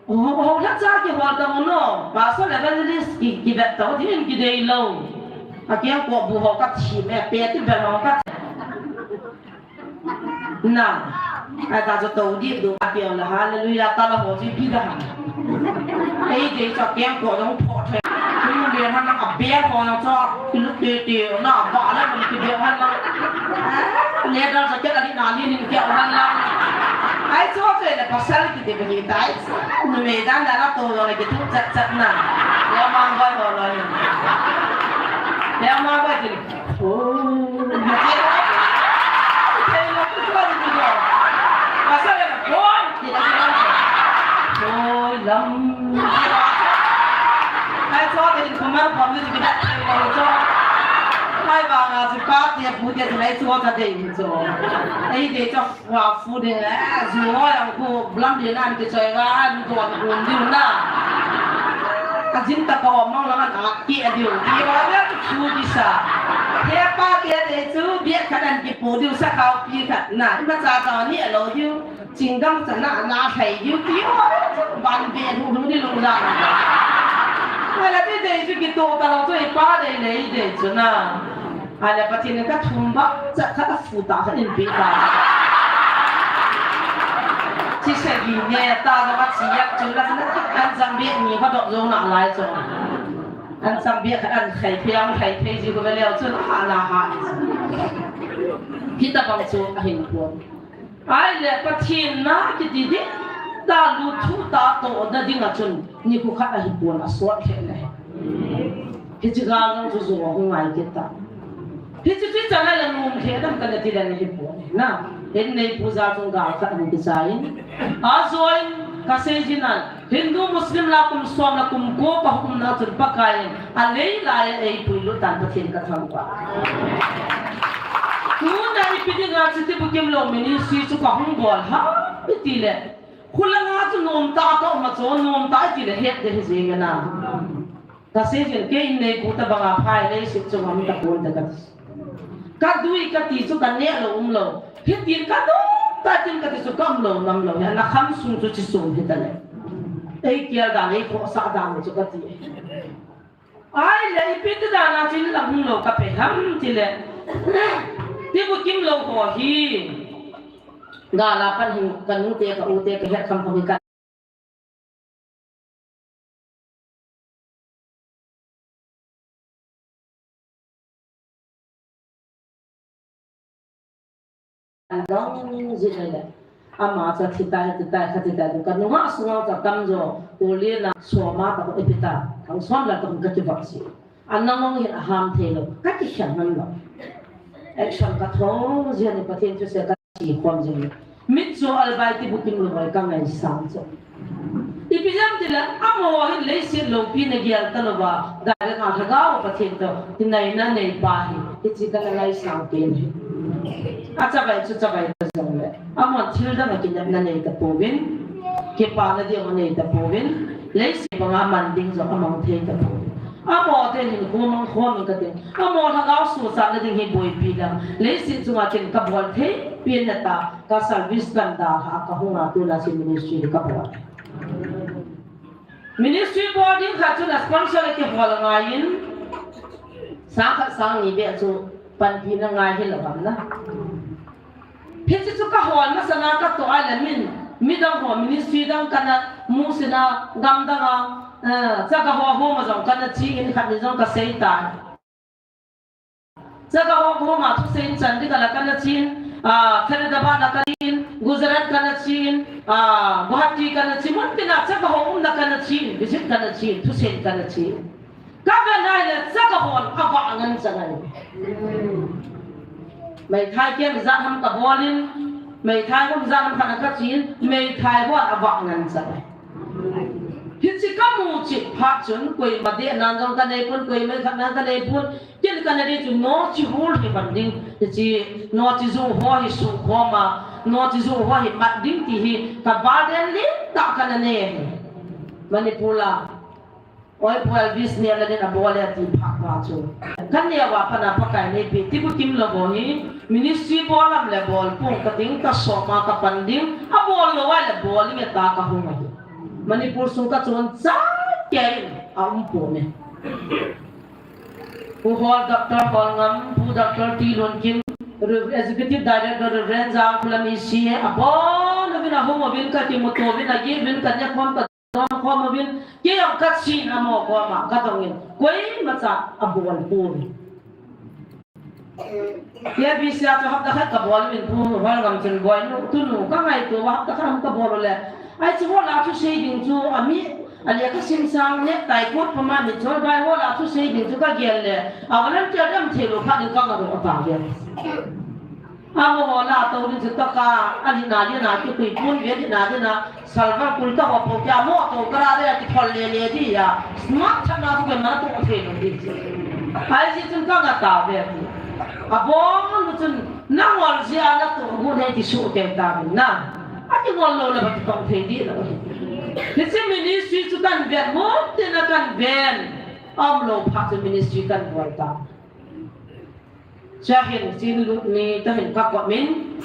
Ho, ho, la cha ki hol ta mo no. Pastor evangelist ki, ki vet ta ho, din ki dei lo. A kiang ko bu ho ka thi me, pe ti vet ho ka. Na. Ai ta jo to di do, a kiang la hallelujah ta la ho ji pi da ha. Ei dei cha kiang ko dong pho the. Ku le ha na a be ho na cha, ki lu te te na ba la ki be ha na. Leather jacket a ni na ni ni keu han lang. Ai chu chu le pasal kiti bani tai. Numei dan dan a to jong le kitu chat chat na. Leo mang boi ho lo ni. Leo mang boi kiti. Oh, ni che. Che lo ku ko ni ko. Pasal le ko. Ni la ko. Oi lam. Ai chu le ko ma ko ni ki da. Ai ba nga chu pa ti pu ti chu lai chu ta dei chu. Ei dei chu. Wa fu ding le, zu ho yang khu blam ding nan ki choi ga, an ko an kum ding na. A jin ta ko mong lang an a ki a ding, ki wa ga ki chu ki sa. He pa ki a dei chu, bia khat an ki pu ding sa khau pi khat na, ma cha ta ni a lo ding, ching dang cha na, na thai ding, ki wa ban be hu hu ni lu la. Ai la ti dei chu ki to ta lo chu i pa dei le dei chu na. Ai la Pathen in ka thum ba, cha khat a fu ta khat in pe ta. Chi se gi ne ta la ma chi yak chu la na an jang be ni ba dok zo na lai chu. An jang be khat an khai pe ang khai pe ji ko be leo chu ha la ha. Kita bang chu a hin ko. Ai le Pathen na kiti di ta lu thu ta to na ding a chun ni khu khat a hi pon a sot khe le. Hichi gal jong chu zo hung ngai kit ta. Hichi chu chan a la num khe dam ka na ti le na hi pon na. Hin nei pu ja chung gal khat hung ki sa in. A zo in ka sei jin an. Hindu Muslim la kum som la kum ko ka hung na chun Pakai in a lei lai a ei pui lut tan Pathen ka thangvah. Tuna ipi dinga chu Tibukim lo ministry chu ka hung bol ham iti le. Khulanga chu nom ta ka um a chu nom ta iti le het de hi jeng na. Ka sei jin kei in nei pu ta banga phai nei sik chu ngam ta pon ta ka ti. Ka dui ka ti chu ka neh lo um lo. Hitin ka dui ta tin ka ti chu ka um lo nam lo. Hi na kham sung chu chi sum hi ta le. Ei kial dan ei khohsah dan chu ka ti. Ai le ipi ti dan a chin la hung lo ka pe ham ti le. Tibukim lo ho hi. Ga la pan hin ka nu te ka u te ka het kham kham hi ka An dong jin le le. Ama cha thi tai, thi tai, kha thi tai. Ka nunga sunga ka kam jo. Uli na soma ka ko ipita. Thang som la ka ka ki bak si. An nang ong hin a ham thei lo. Ka ki khen man lo. Action ka thong jin ni Pathen thu se ka si khom jin. Mit chu albai Tibukim lo mai ka ngai sang chu. Ipi jam ti la, amaho hin leiset lopi na gel ta lo ba, ga le nga lhagao Pathen to, ti nai na nei pa hi. Hichi kana ngaisang pen hi. Achavai chu chavai ta jongle, amahon thil dang a kinepna nei tapouvin, kipana ding anei tapouvin, leiset banga man ding jong amang thei tapouvin. Amaho te hin khu mang khom in kati. Amaho lhagao suhchatna ding hi boipi lang. Leiset chunga ken kabol thei pen heta, ka service kan dalha kahunga tuna chu ministry kabol. Ministry bol ding khat chun a sponsor a kihol angaiyin, sang khat sang ni beh chu panpina ngai hilou ham na. Hiche chu kahol masanga katoh a le min, midang ho ministry dang kana musit a, gam danga, eh, chaga ho homa jong kana che in, khat ni jong kasei tai. Chaga ho homa thusei in Chandigarh la kana chen, ah, Faridabad la kana chen, Gujarat kana chen, ah, Guwahati kana chen, mun tina chaga ho umna kana chen, visit kana chen, thusei in kana chen. Kaven ahile chaga hon avah ngen changai. Meithai kei ijat ham kabol in, meithai hom ijat ham kana kachen, meithai hon avah ngen changai. Hiche kamu cheh phat chun, koima dehnan jong kanei pon, koima khatnan kanei pon, ken kana dei chu noche hol hi ban ding, hiche noche ju ho hi sukhom a, noche ju ho hi mat ding ti hi, ka burden lentah kana nei. Manipur la, Oi Pu Elvis neh le din abol e ti phat pa chu, kaneo a pat a Pakai in eipeh Tibukimlou ho hi, ministry bol am le bol pong kating, kasoma kapan ding, abol lou ahile bol inge tia kahung ahi. Manipur sung kachon chai kei in aum pon e. Pu Hol, Doctor Holngam, Pu Doctor T Lunkim, Re-, Executive Director Reverend Jangkholam E C A, abon uvin ahung uvin kakimuto uvin, ageh uvin, kaneh khom kadon khom uvin, kei jong kachen amaho koma kadong in, koimacha abol pon. Kei B C A chu hapta khat kabol uvin, Pu Holngam chun, Boinu, tunu kangaito uva hapta khat hung kabol u le, ahi chu hol a thusei ding chu, ami, alekha sim sang neh tai kot puma mi chol bai hol a thusei ding chu kagel le, a volunteer dem thei lou phat in kangah lou ata ve. Amaho la tou ding chu tokah, alhina dina kipui pon ve, lhina dina, Salva kul ta ho po kya mo to kara de ati khol le le di ya. Smart chan na tu ke mana tu thei lo di. Ahi jeh chun kangah tave ti. Abon chun nangol jeh a natu gu nei ti suh kei tave na. Ati ngol lou le ba tu thei di lo. Hiche ministry chu kaven, mun tina kaven. Aum lou phat chu ministry kabol ta. Chuin hin chin lut ni tahin kakop in,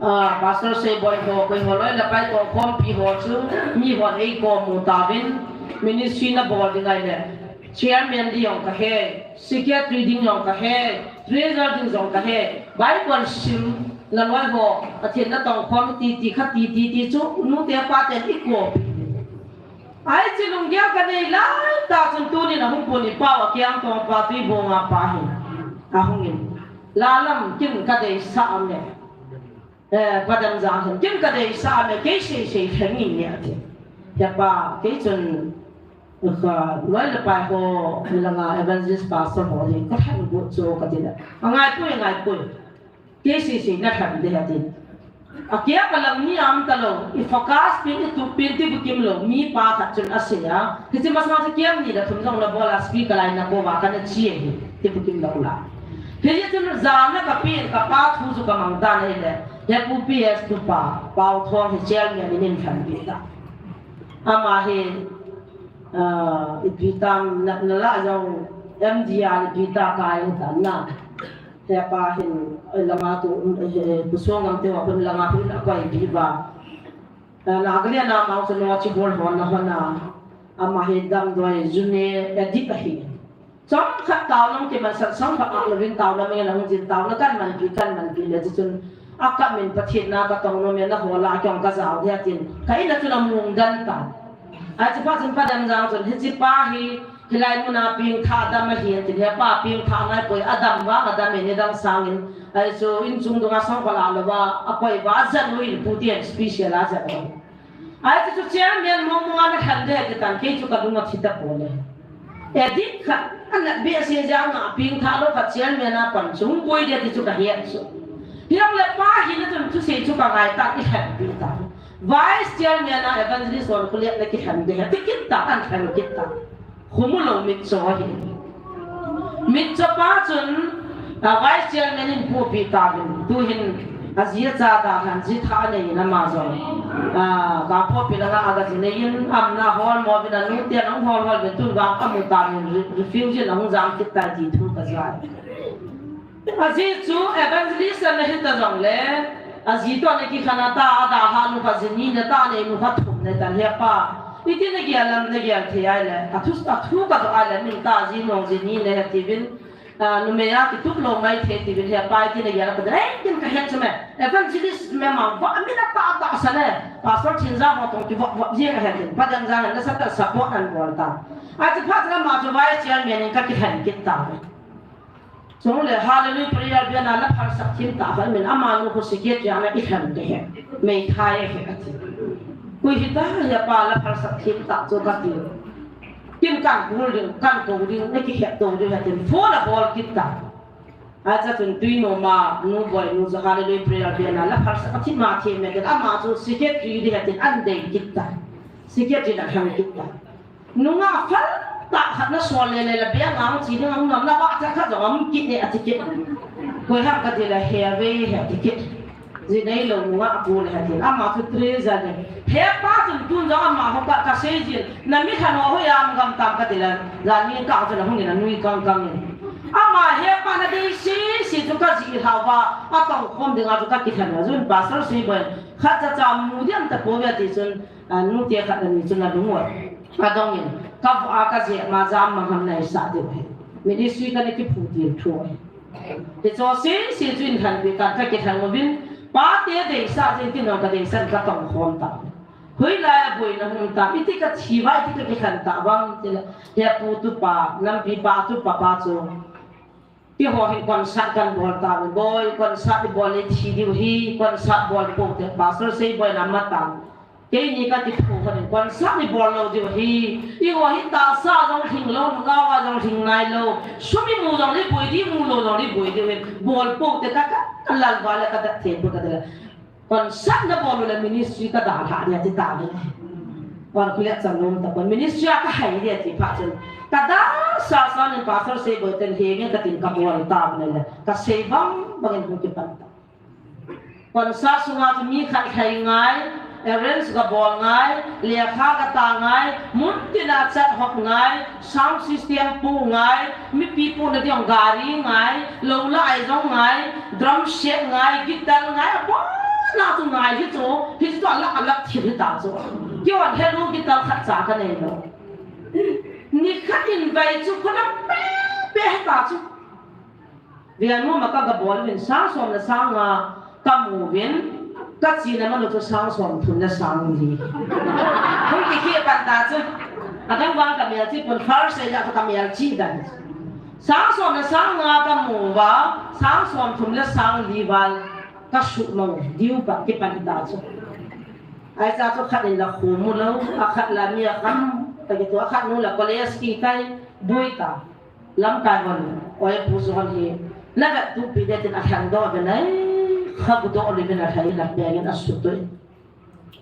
ah, Pastor Seiboi ho, koi ho loi le pai tohkhompi ho chu, mi hon eikou mu tauvin, ministry nabol ding ahile, chairman ding jong kahe, secretary ding jong kahe, treasurer ding jong kahe, Bible sim, naloi ho, Pathen natong khom titi khat titi ti chu, nute paten eikou. Ahi chu lunggel kanei laitah chun tunin ahung pon in, Pau a kiang tong pa, Tuibong a pa hi ahung in. Lalam kin kadeisah am e. Eh, Padam Jang hin kin kadeisah am e, kei seisei lheng in nge ati. He pa, kei chun, kha, loi le pai ho, langa evangelist pastor ho hi, kalhen got chu kati le. Angaipoi, angaipoi. Kei seisei nalhen ding ahi ati. Akeh a lang mi aum talou, i focus pen, i tup pen Tibukimlou, mi pa khat chun asei a. Hiche masang chu camp ni le thum jong nabol a speaker lai nakouva kana che ahi, Tibukimlou la. Hiche chun jana kapen, kapa thu chu kamang tan ahile, he Pu P S tu pa, Pau Thong hi chairman in eilhenpi ta. Ama hi, ah, ipi tam na, nala jong M D R ipi ta kai ta na. He pa hin, eh, langa tu, eh, eh, Pu Songam te wa kun langa hin akoi pi ba. Eh, Nagaland a mang chu noche bol hon na hon a. Ama hi damdoi june addict ahi. Chomkhat taona kiman sat, chomkhat a louvin taona mi lang jin taona kanmanpi, kanmanpi le chun. Akap min Pathen na katong nom e, nahol a kei jong kajao ding atin. Ka in a chun amung den tan. Ahi chu pa chun Padam Jang chun hiche pa hi Hilai muna pengthah dam ahi, tin he pa pengthah nai poi, adam vang adam e, nidang sangin. Ahi chu inchung dunga songkol a louva, akoi uva, ajan u in pu tin special a ajan u. Ahi chu chairman mong mong a nalhen ding ti tan, kei chu kalung athi tapoi le. Addict khat, ana behseh jeh a pengthah lou khat chairman a pan chu hung boi ding ti chu kahet chu. Hijongle pa hina chun thusei chu kangai tan, eilhenpi tan. Vice chairman a evangelist hon khulet na kilhen ding ahi, ti kit tan, ahin lhen kit tan. Khomu lou mitcho ahi. Mitchopa chun, ah, vice chairman in pupi tauvin, tuhin aji acha dalhan jitha anei in ama jong. Ah, Kangpokpi langa aga ji nei in, ama holmo uvin, anu te ana hol hol uvin, tun vang amu tauvin, re-, refugee in ahung jam kit tai ti thu kajai. Ajeh chu evangelist ana hita jongle, aji toh ana kikhen a ta, adalhah nu khat ji ni na ta, anei nu khat thum na ta, hepa. Iti nagel lam nagel thei ahile, athu, athu kadoh ahile, min ta ji nung ji ni na he tiuvin, ah, numei a kitup lou mai thei tiuvin, hepa iti nagel a kati, eh, ken kahet chu me, evangelist me ma, va, min atah tah sa ne, Pastor Thinjang ho toh kivop vop jeng ahe tin, Paden jang nasa tah support ana bol ta. Achu phat le ama chu vice chairman in kakilhen kit tauve. Chule Hallelujah Prayer Band a la phalsak thim tah khat min, amanu khu secretary a ana kilhen de he. Meithai ahi ati. Koi hita hepa la phalsak thim tah chu kati. Ken kan bul ding, kan kou ding, na kihet tou ding atin. Phone abol kit ta. Acha chun Tuinom a, nu Boinu chu Hallelujah Prayer Band a la phalsak thim a thim me kit. Ama chu secretary ding atin ana dei kit ta. Secretary ana lheng kit ta. Nungah phal tah khat nasol lele le bia ngang chi ding a hung nam na ba cha khat jong aum kit ne ati kit. Koi ham kati le he ve he ati kit. Ji neilou nungah apu le he ati. Ama chu treasure ne. Hepa chun tun jong ama ho ka, kasei jin. Na mi khan ho hoi a um gam tam kati le. Jani ka chu na hung in anui kang kang in. Ama hepa na dei sisi chu kaji lhauva. Atong khom ding a chu kakilhen a. Jun Pastor Seiboi. Khat cha cha mu diam tapouve ati chun. Ah, nute khat ani chu na lung oi. Kadong in, kava kajep ma jam mang ham naisah diu ahi. Ministry kana kiphu til thu ahi. Hiche sisi chu in lhan pi tan kakilhen uvin, pate deisah jeng tin jong kadeisan katong khom ta. Hoilai a boina hung tam, iti kathi uva, iti kakilhen ta vang, tile, hepu tupa, lampi pa tupa pa chu. Keiho hin concert kan bol tauvin, boi, concert ibol le thi diu ahi, concert bol pou te, Pastor Seiboi na matan. Keini kati phu khat in, concert ibol lou diu ahi. Eiho hi tahsa jong lhing lou, nungah a jong lhing nailou. Sum imu jong le boi diu, imu lou jong le boi diu ahi. Bol pou te ka, ka, kalal uva le kadah thei pou kati le. Concert nabol u le ministry kadalhah ding ati tauve. Kon khulet chan nom tapon ministry a kahai ding ati phat chun. Kadalhah sa sa nin Pastor Seiboi ten henge katin kabol tauve le. Kasei bang bangin hung kipan ta. Concert sunga chu mi khat lhai ngai, arrange kabol ngai, lekha kata ngai, mun tina chat hop ngai, sound system pu ngai, mipi puna ding gari ngai, lou la ai jong ngai, drum set ngai, guitar ngai, abon a chu ngai hi chu, hichu chu alak alak thil hita chu. Keiho hin helu guitar khat cha kanei lou. Nikhat in vai chu khulam pe pe hita chu. Veng mama ka, kabol uvin sang som le sang nga kamu uvin, kachena manu chu sang som thum le sang li. Hung kikhel pan ta chu. Adang vang kamelchih pon, first stage a chu kamelchih dan. Sang som le sang nga kamu uva, sang som thum le sang li val kasuh mang diu pa kipan ta chu. Ahi cha chu khat in la khu mu lou, akhat la mi akham, ta kitu akhat nu la college ki tai, boi ta. Lamkai hon, oi pu John hi, na vettup pi ding tin alhengdoh uvin ai, khabudoh uvin alhai la pengin asutoi.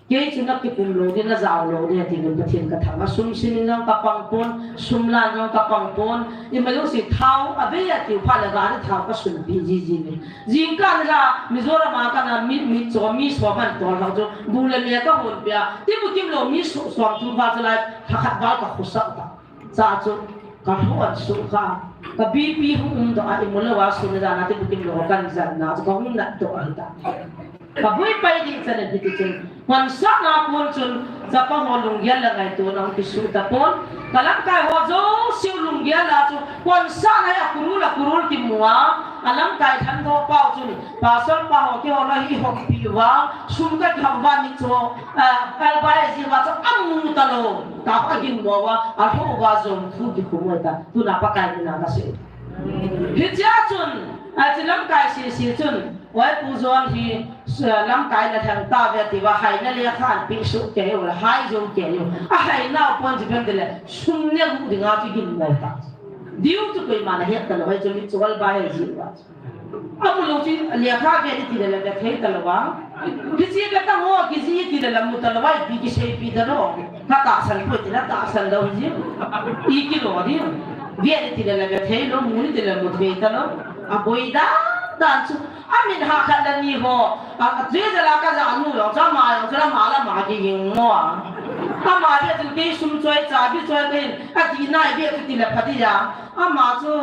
Kei chu na kipum lou ding, na jao lou ding ati uvin Pathen kathangvah, sum sim in jong kapang pon, sum lan jong kapang pon, ima jouse thao, abei atiu phat le gari thao kasunpi jiji uvin. Jingkah nila, Mizoram a kana mi, mi cho, mi som man tol hao chu, bu le me kahonpia, tibu kim lou mi so, som thum val chu lai, lha khat val kakhosah ta. Cha chu, kalhon sukha, ka BP hung umdoh a, imu lou a sun a jana tibu kim lou kahin jan na chu kahung natdoh ahi ta. Kaboi pai ding chan in hiti chun, concert na kon chun, chapa ho lunggel le ngaito na hung kisuh tapon, kalamkai ho jouse lunggel a chu, concert na hi akurul akurul kimu a, alamkai thandoh pau chun, Pastor pa ho keiho la hi ihoppi uva, sum kakihop uva ni chu, ah, kalbai ji uva chu amu talou. Ka kagin mo uva, alhou uva jong thu kikhum uva ta. Tuna Pakai mina kasei. Hichea chun, achi lamkai sese chun, oi pu John hi, s-, lamkai na thang tauve ati uva, haina lekha anpe soh kei u la, hai jong kei u. Ahaina u pon ji pen tile, sum ne gu dinga chu gin mo ta. Diu chu koima na het talou, hai chu mi chu kalbai ji uva. Amu lou chu, lekha ve ding ti le le ve thei talou a. Kiji ve ta ho, kiji ti le le mu talou a, ipi kiseipi talou. Ka tahsan poi ti na tahsan lou ji. I kilo ding. Ve ni ti le le ve thei lou, mu ni ti le mu thei ta lou. A boi dan dan chu. A min ha khat le ni ho. A, a tui ja la ka ja nu lou, cha ma lou, cha ma la ma ki ging mo. A ma ve chu kei sum choi cha bi choi kei. A ti nai ve chu ti le pha ti ya. A ma chu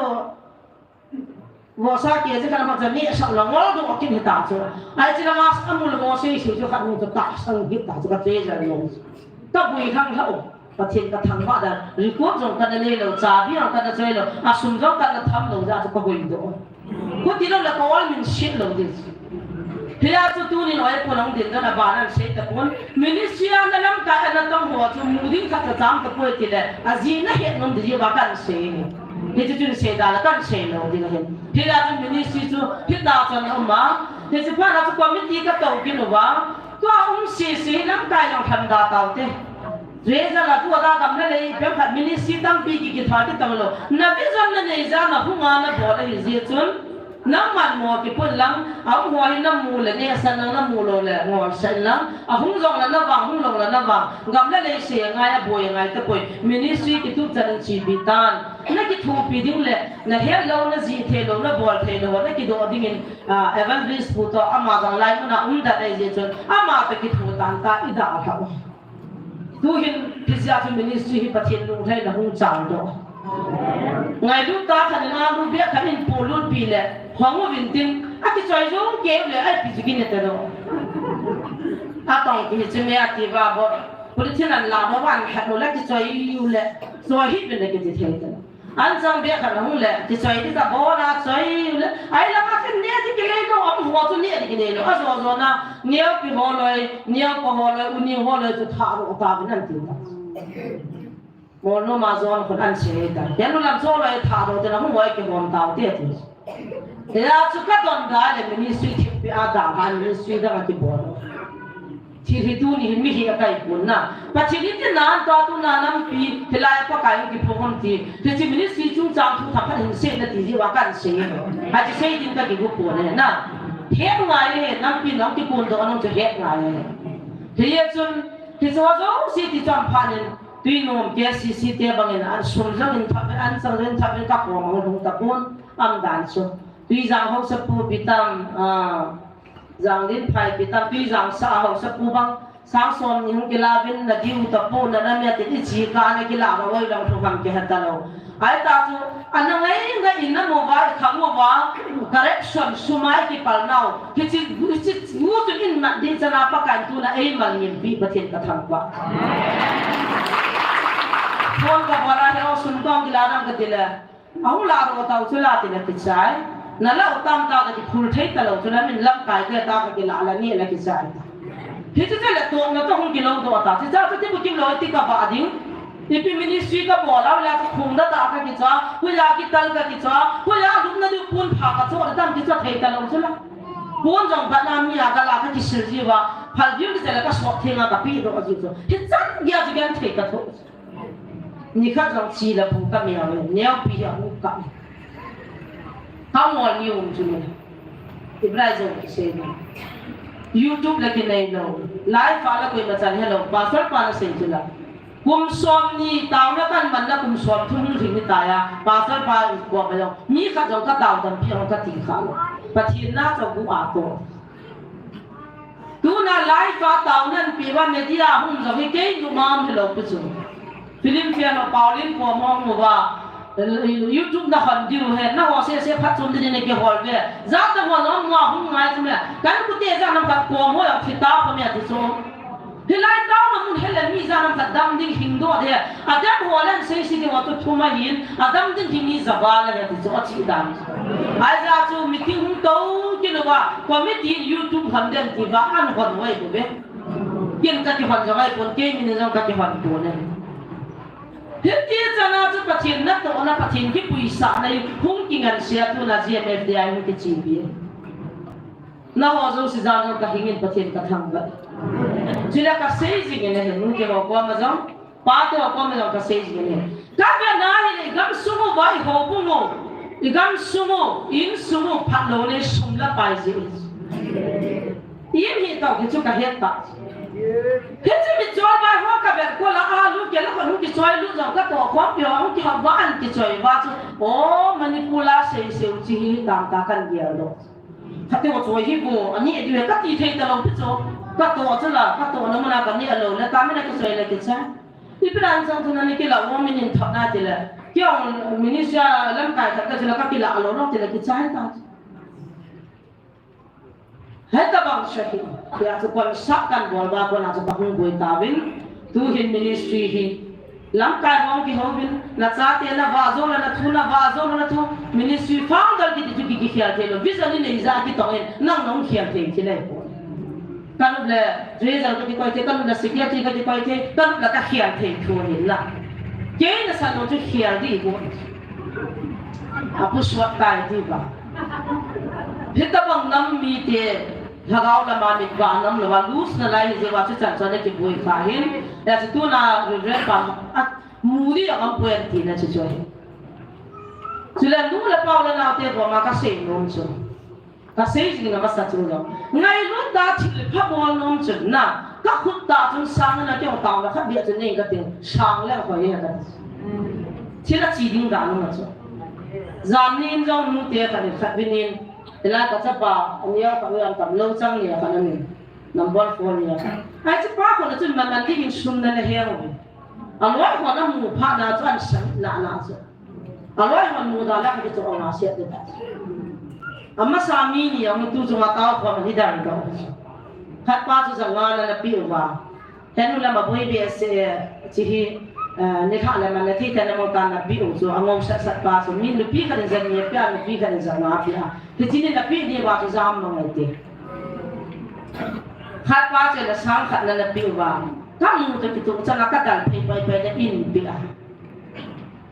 Vosa ke je kana ma cha ni sa la ngol do kin hita chu. Ai chi la mas amul mo sei sei chu khat ni chu ta sang hita chu ka che ja lo. Ka bui khang hlau. Pathen ka thangvah dan. Record jong kana nei lou, chabi jong kana choi lou, a sum jong kana tham lou, ja chu ka bui do. Ko ti lou le ka ol min sit lou di. Hia chu tunin oi ko long din dan a ban an sei ta pon. Ministry a na lam ka na tong ho chu mu ding khat cha chang ta poi ti le. A ji na het nom di ba kan sei ni. Hichu chun sei da la kan sei lou ding ahin. Hia chu ministry chu hita chun a um a. Hichu phat a chu committee ka tou kin uva. Tua um sese lamkai jong lham da tau te. Result a tua da gam le lei pem khat ministry tampi ki kitha kitang lou. Na vision na nei ja na hung a na bol ahi jeh chun. Nangman mo kipun lang, a um ho hi na mu le nehsa lang, na mu lou le ngol sa in lang, a hung jong le na vang, hung lou le na vang, gam le lei se ngai, a boi ngai ta poi, ministry kitup chan in chi bi tan, na kithupi ding le, na het lou, na ji thei lou, na bol thei lou, na kidoh ding in, ah, evangelist pu toh, ama jong lai mun a um da lei jeh chun, ama toh kithu tan ta, i da a hlau. Tuhin, Christian ministry hi Pathen lunglhaina hung chang doh. Ngailut ta khat in alu beh khat in polut pi le, hong uvin tin, a kichoi jong keu le, ai pi chu kine ta doh. A tong ki hi chu me a ti va bo, polythene an la bo van khat lo le kichoi u le, choi hi pin le kiti thei ta. An chang beh khat hung le, kichoi di ta bon a choi le. Ai lama kin ne di kinei lou, a um ho chu ne di kinei lou. A jo jo na, neo pi ho loi, neo pa ho loi, uni ho loi chu tha ro ta bin an ti ta. Mo no ma jo an khun an se ta. Yan no lam so loi tha ro te na hung hoi ki bom ta te ti. Hia chu ka don da le ministry thip pi a da han ministry da ki bom. Thil hi tuni hin mi hi a kai pon na. Pathen hi tina an tua tuna lampi, hilai a Pakai in kiphong ham ti. Hiche ministry chungchang thu thakhat hin seina ti jeh uva kan sei. Hiche sei din ka kigu pon e na. Het ngai le, lampi nang kipon doh nang chu het ngai le. Hijeh chun, hiche ho jouse ti chom phat in, tui nom K C C te bang in, an sum jong in thap ve, an chang jong in thap ve, ka kom ang lhung ta pon, am dan chu. Tuijang haosapu pi tam, ah, Janglinphai pi tam, Tuijang sa haosapu bang, sang som ni hung kila vin na diu ta pu na na mia tin i chi ka na kila va voi lang thu ham ki ha ta lou. Ai ta chu, ana ngai ngai in na mo va, i kham mo va, correction sum a i kipal nau. Hichi, hichi, ngu tu in mat di chana Pakai tuna ei mal ngim pi Pathen ka thangvah. Phone ka bol a he o sum tong kila dang ka ti le. Ahung la ro tau chu la ti la kichai. Na la u tam ta ka kiphul thei ta lou chu la min lamkai te ta ka kila la ni la kichai ta. Hichu chu le to na to hung kilou doh ta. Chu cha chu ti bu kim lou ti ka ba ding. Ipi ministry ka bol a la chu khung da ta ka kicha. Hu ya kital ka kicha. Hu ya lupna diu pun pha ka cho da tam kicha thei ta lou chu la. Pun jong ba na mi a ka la ka kisil ji va. Phal diu kicha la ka so theng a ka pi doh ji chu. Hichan gei a chu gen thei ka tho. Nikhat jong chi la pu ka mi a le, neo pi a hu ka. Ka mo ni um chu ni. Ibrahim jong ki sei ni. YouTube la kinei lou. Live a la koima chan helou. Pastor pa la sei chu la. Kum som ni taona kan man na kum som thum hung hing ni ta ya. Pastor pa ko ma jong. Mi khat jong ka tao dam pi a ka ti kha lou. Pathen na cha gu a to. Tuna live a taona an pi va media hung jong hi kei nu mam hi lou pi chu. Film fia no Pauline ko mong mo va. YouTube na hon diu he, na ho se se phat chun din ne ke hol ve. Ja ta ho no mo hung ngai chu me. Kan ku te ja nam khat ko mo ya thi ta ko me ti chu. Hilai taona mun he le mi ja nam khat dam ding hing do de. A dam ho len sei si ding wa tu thum a hin. A dam ding hi mi ja va le ti chu a chi dam. Ai ja chu meeting hung to ki lo va. Committee in YouTube hon den ti va an hon wai bu ve. Kin ka kihon jong ai pon, kei min jong ka kihon pon e. Hiti chana chu Pathen natohna, Pathen kipuisahna in hung kingansea tuna G M F D I hung kichipi e. Nangho jouse jal jong ka hingin Pathen ka thangvah. Chule ka sei jing in ahi, nute ho koma jong, pate ho koma jong ka sei jing in ahi. Ka vena hile i gamsung uva i houbung u, i gamsung u, i insung u phatlou le sum la pai jeh in. Im hi tau hi chu ka het ta. Hiche mi chol vai ho ka Kola alu kela kanu kichoi lut jong katoh khompi ho hung kihap uva an kichoi uva chu. O, Manipur a seiseu chi hi tangta kan gel doh. Khateu choi hi vo, ani adi kati thei talou pi chu. Katoh chu la, katohna muna kaneh lou le, tamina kichoi le kichai. Ipi dan chang chu nani kilah uva min in thot na tile. Kei jong ministry a lamkai khat kachu la kakilah lou lou tile kichai ta. Hetobang seh hi, hia chu konsah kan bol uva kona chu kahung boi tauvin, tuhin ministry hi, lamkai hung kihouvin, nachate navah jou le nathu, navah jou le nathu, ministry founder kiti chu ki, kikhel thei lou, vision inei jeh a kitong in, nang nahung khel thei thil ahi poi. Kanup le treasurer kakikoi thei, kanup le secretary kakikoi thei, kanup le kakhel thei thu ahi na. Kei nasan lou chu khel ding ahi poi. Apusuak tai ti ba. Hitobang nam mite, lhagao lama mit vah nam lama loose nalai hi jeh uva chu chan chon a kiboi kha hin. Hia chu tuna Reverend pa amu ding aum poi tina chu chu ahi. Chule nu le pa u le naote koma kasei nom chu. Kasei jing na masa chu lo. Ngailut tah a thilpha bol nom chun na. Kakhut tah chun sang na keu taona khat beh chun nei kating. Sang le koi he kati. Thil achi ding dan um a chu. Jan ni in jong nute khat in khat vin in. Hilai kachapa, ania khat u jong tam lou chang nia khat amin. Number four nia khat. Ai chapa khun a chun man man ding in sum na le heng u. Aloi khun amu phat na chu an sang na na chu. Aloi khun mu da la khat chu anga siat de ta. Amasa mi ni ang tu chunga tao khun hi dan do. Khat pa chu janga na na pi uva. Henu lama boi behseh, chi hi, eh, ni kha lama na thi thei na mo ta na pi u chu, angou sat sat pa chu, mi nupi khat in jani pia, nupi khat in janga pia. Hichi ni na pi ni uva chu jam mang ai te. Khat pa chu la sang khat na na pi uva. Kamu chu kitu chan a kadal phei pai pai na in pia.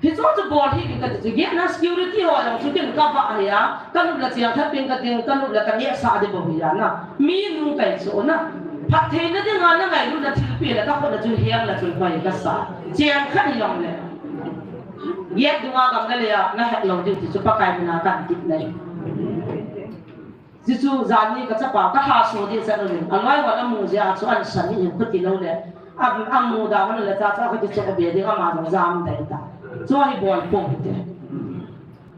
Hichu chu bol hih in kati chu, gate na security ho jong chu ken kavah hi a, kanup le chiang that pin kating, kanup le kaneh sah ding bou hi a na. Mi nu kai chu na. Phattheina dinga na ngailutna thilpeh le kakhut a chu hiang le chu hoi kasa. Chiang khat hi jong le. Gate dunga gam le le a, nahet lou ding ti chu Pakai mina kan tip nai. Chuchu jan ni kachapa kahaso ding chan uvin. Aloi hon amu jeh a chu an san in khuti lou le. A, amu da hon le cha cha khuti chok be ding ama jong jam dai ta. Chu hi bol pon te.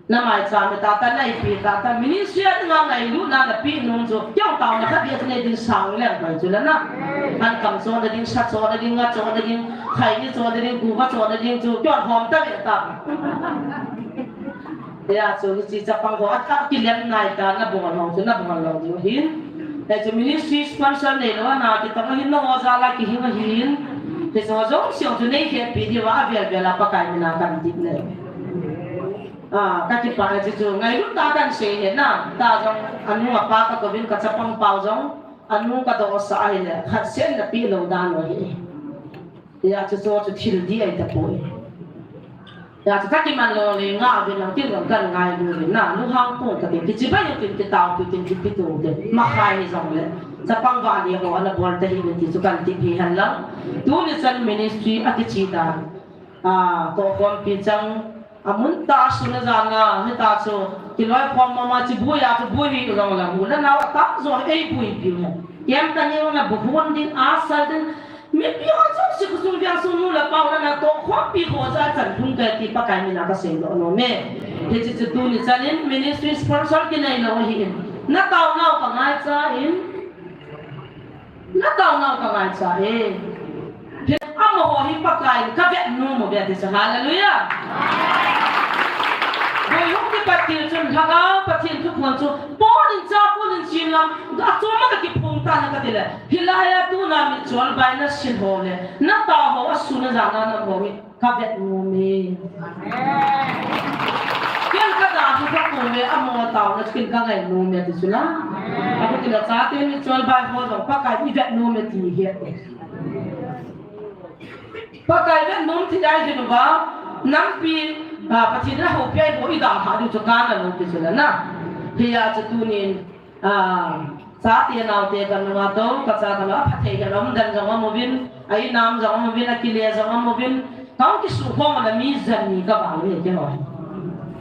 Na maicham ta ta, na ipi ta ta, ministry a dinga ngailutna napeh nom chu. Kei jong taona khat beh chu nei ding sang leng pai chu la na. An kam chona ding, sa chona ding, nga chona ding, khaini chona ding, kuva chona ding chu. Kei jong hom ta ve ta. Hia chu hiche chapang ho a, akilem nai ta, nabol lou chu, nabol lou diu ahin. Hichu ministry sponsor neilou a na kitong ahin, nangho jal a kihing ahin. Hichu jong siang chu nei hepi diu a, avel vel a Pakai mina kan tip nai. Ah, kakipah e chu chu, ngailut tah a kan sei he na, ta jong anu apa kakouvin, kachapang pau jong, anu kadohsah ahile, khat sen napeh lou dan u ahi. Hia chu chu chu thil dih ahi tapoi. Hia chu kakiman lou le ngah uvin lang tin jong kan ngailu uvin na, lunghang pon kati, kichibai u tin, kitao u tin, kipi u tin, makhai hi jong le. Chapang vah le ho ana bol ta hih in ti chu kan tip hi hen lang. Tuni chan ministry akichi dan. A, tohkhompi chang, amun tah a sun a jan a, hita chu, kiloi khom mama chu boi a chu boi hi u jong le, u le nao atah jo ei boi piu hen. Kem ka neo na bu hon ding, a sal ding, Mipi ho jouse khosung veng sung nu le pa u le nao tohkhompi ho jal chan lhung kei ti Pakai mina kasei doh nom e. Hiche chu tuni chan in ministry sponsor kinei lou ahi in. Na taona u ka ngaicha in. Na taona u ka ngaicha e. Hi amaho hi Pakai in ka vet nom uve ti chu. Hallelujah. Boi hung kipat til chun Lhagao Pathen thuphon chu pon in cha pon in chin lam, achom a ka kiphong tan kati le. Hilai a tuna mitchol bai na sin ho le, na tao ho a sun a jan a na um ho hi ka vet nom e. Ken ka da hi ka pu le, amaho taona chu ken ka ngai nom e ti chu la. Abu ti la chate mitchol bai ho jong Pakai i vet nom e ti hi. Pakai vet nom thei ahi jeh uva, nampi, a, Pathen in ahoupi ahi bou i dalha diu chu kana lou ti chu la na. Hia chu tunin, A, chate naote kan lunga tou, ka cha ka lo, apha thei ka lo, umdan jong aum uvin, a inam jong aum uvin, akile jong aum uvin, ka hung kisukhom a mi jani ka vang uvin keiho.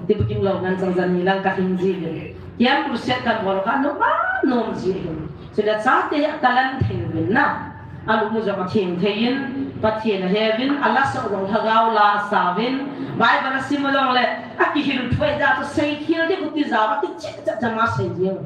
Tibukim lou nan chang jani lang ka hing ji uvin. Camp crusade kan bol ka nom a nom ji uvin. Chule chate a talent thei uvin na. Alung u jong atheng thei in, Pathen aheuvin, alasa jong lhagao la asauvin, Bible asim jongle, akihil thua ja chu seikhel ding kiti ja, akicheh cheh cheh ma sei jing.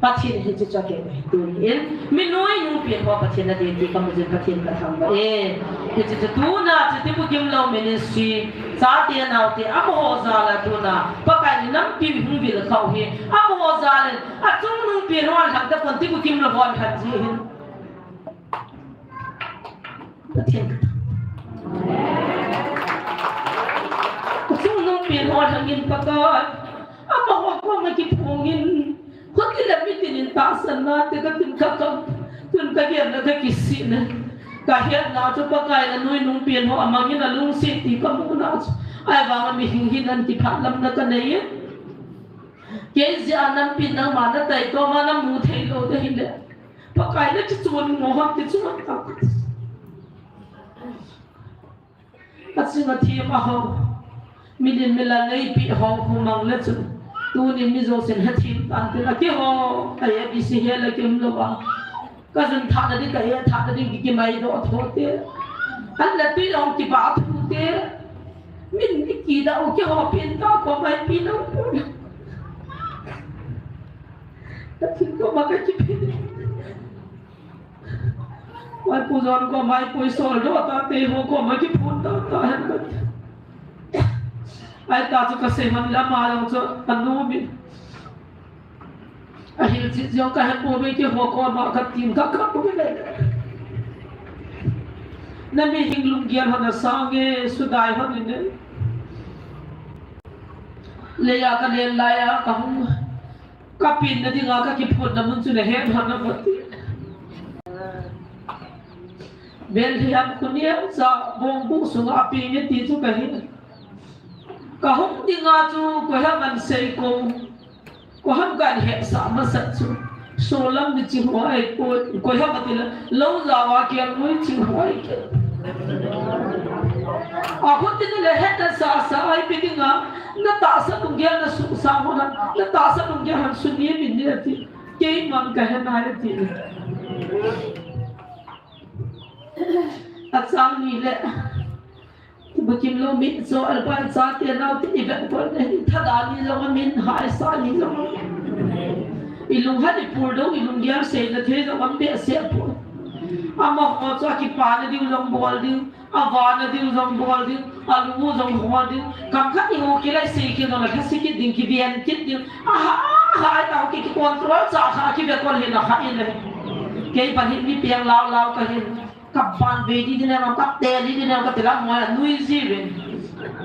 Pathen hiche chu akei tuni in, mi nuinung pen ho Pathen adei ti kamu jin Pathen kathangvah e. Hiche chu tuna chu Tibukimlou ministry, chate naote, amaho jal a tuna, Pakai in nampi hung vil khau hi, amaho jal in, achungnung pen ho alhang tapon Tibukimlou ho alhang ji hin. Pathen ka. Achungnung pen ho alhangin Pakai. Amaho koma kiphongin. Khuti le mitin in tahsanna te katin kakam. Tun kagel le kakisih le. Kahetna chu Pakai nanuinung pen ho amangin alungset ti kamuna chu. Ahivanga mihem hin an kiphat lamna kanei e. Kei jeh a nampi nangma natai toma namu thei lou ding hile. Pakai nakichon mo hon kichon ta. Aching athem a ho. Milim mila neipi ho khu mang le chun. Tuni mi jousen hethem tan tin akiho. Ka A B C he le kim lou va. Ka jun thana ding ka e thana ding ki kimai doh tho te. An le tui ong kiba thu te. Min ni kida u kiho pin ta ko mai pi lou. Ka thin ko ma ka kipi. Mai pu jon ko mai pu sol do ta te ho ko ma ki phun ta ta hen ka. Ai ta chu ka sei man la ma long chu anu mi. Ahil chi jong ka he po ve ki ho ko ma ka tin ka ka po ve le. Na mi hing lunggel hon asang e sudai hon in e. Leia ka len laia ka hung. Ka pinna dinga ka kiphutna mun chu nahet hon na pati. Bethlehem khu niam cha bongbu sunga apeng e ti chu ka hin. Ka hung dinga chu koiham an sei ko. Koiham kan hetsah masat chu. Solam ni chi huai ko, koiham ati la, lou jawa kiang nui chi huai ke. A khuti ni le hetna sasa ai pi dinga, na tahsa lunggel na susa mo na, na tahsa lunggel han suni min ni ati. Keiman ka he nai ati. Achang ni le. Tibukimlou mi cho alpan chate naote i vet pon ne hi thada ni jong amin haisa ni jong. I lunghan i pul dou i lunggel seina thei jong am behseh pon. Amaho chu akipana diu jong bol ding, avana diu jong bol ding, alu jong hol ding. Kam khat i ho kilai sei kit jong la thasi kit ding, kiven kit ding. Aha, aha, ai tao ki, ki control cha kha, kive kol hin a kha in le. Kei pan hin mi piang lau lau ka hin. Ka ban ve di di ne, ka te di di ne, ka te la mo ya nui ji ve.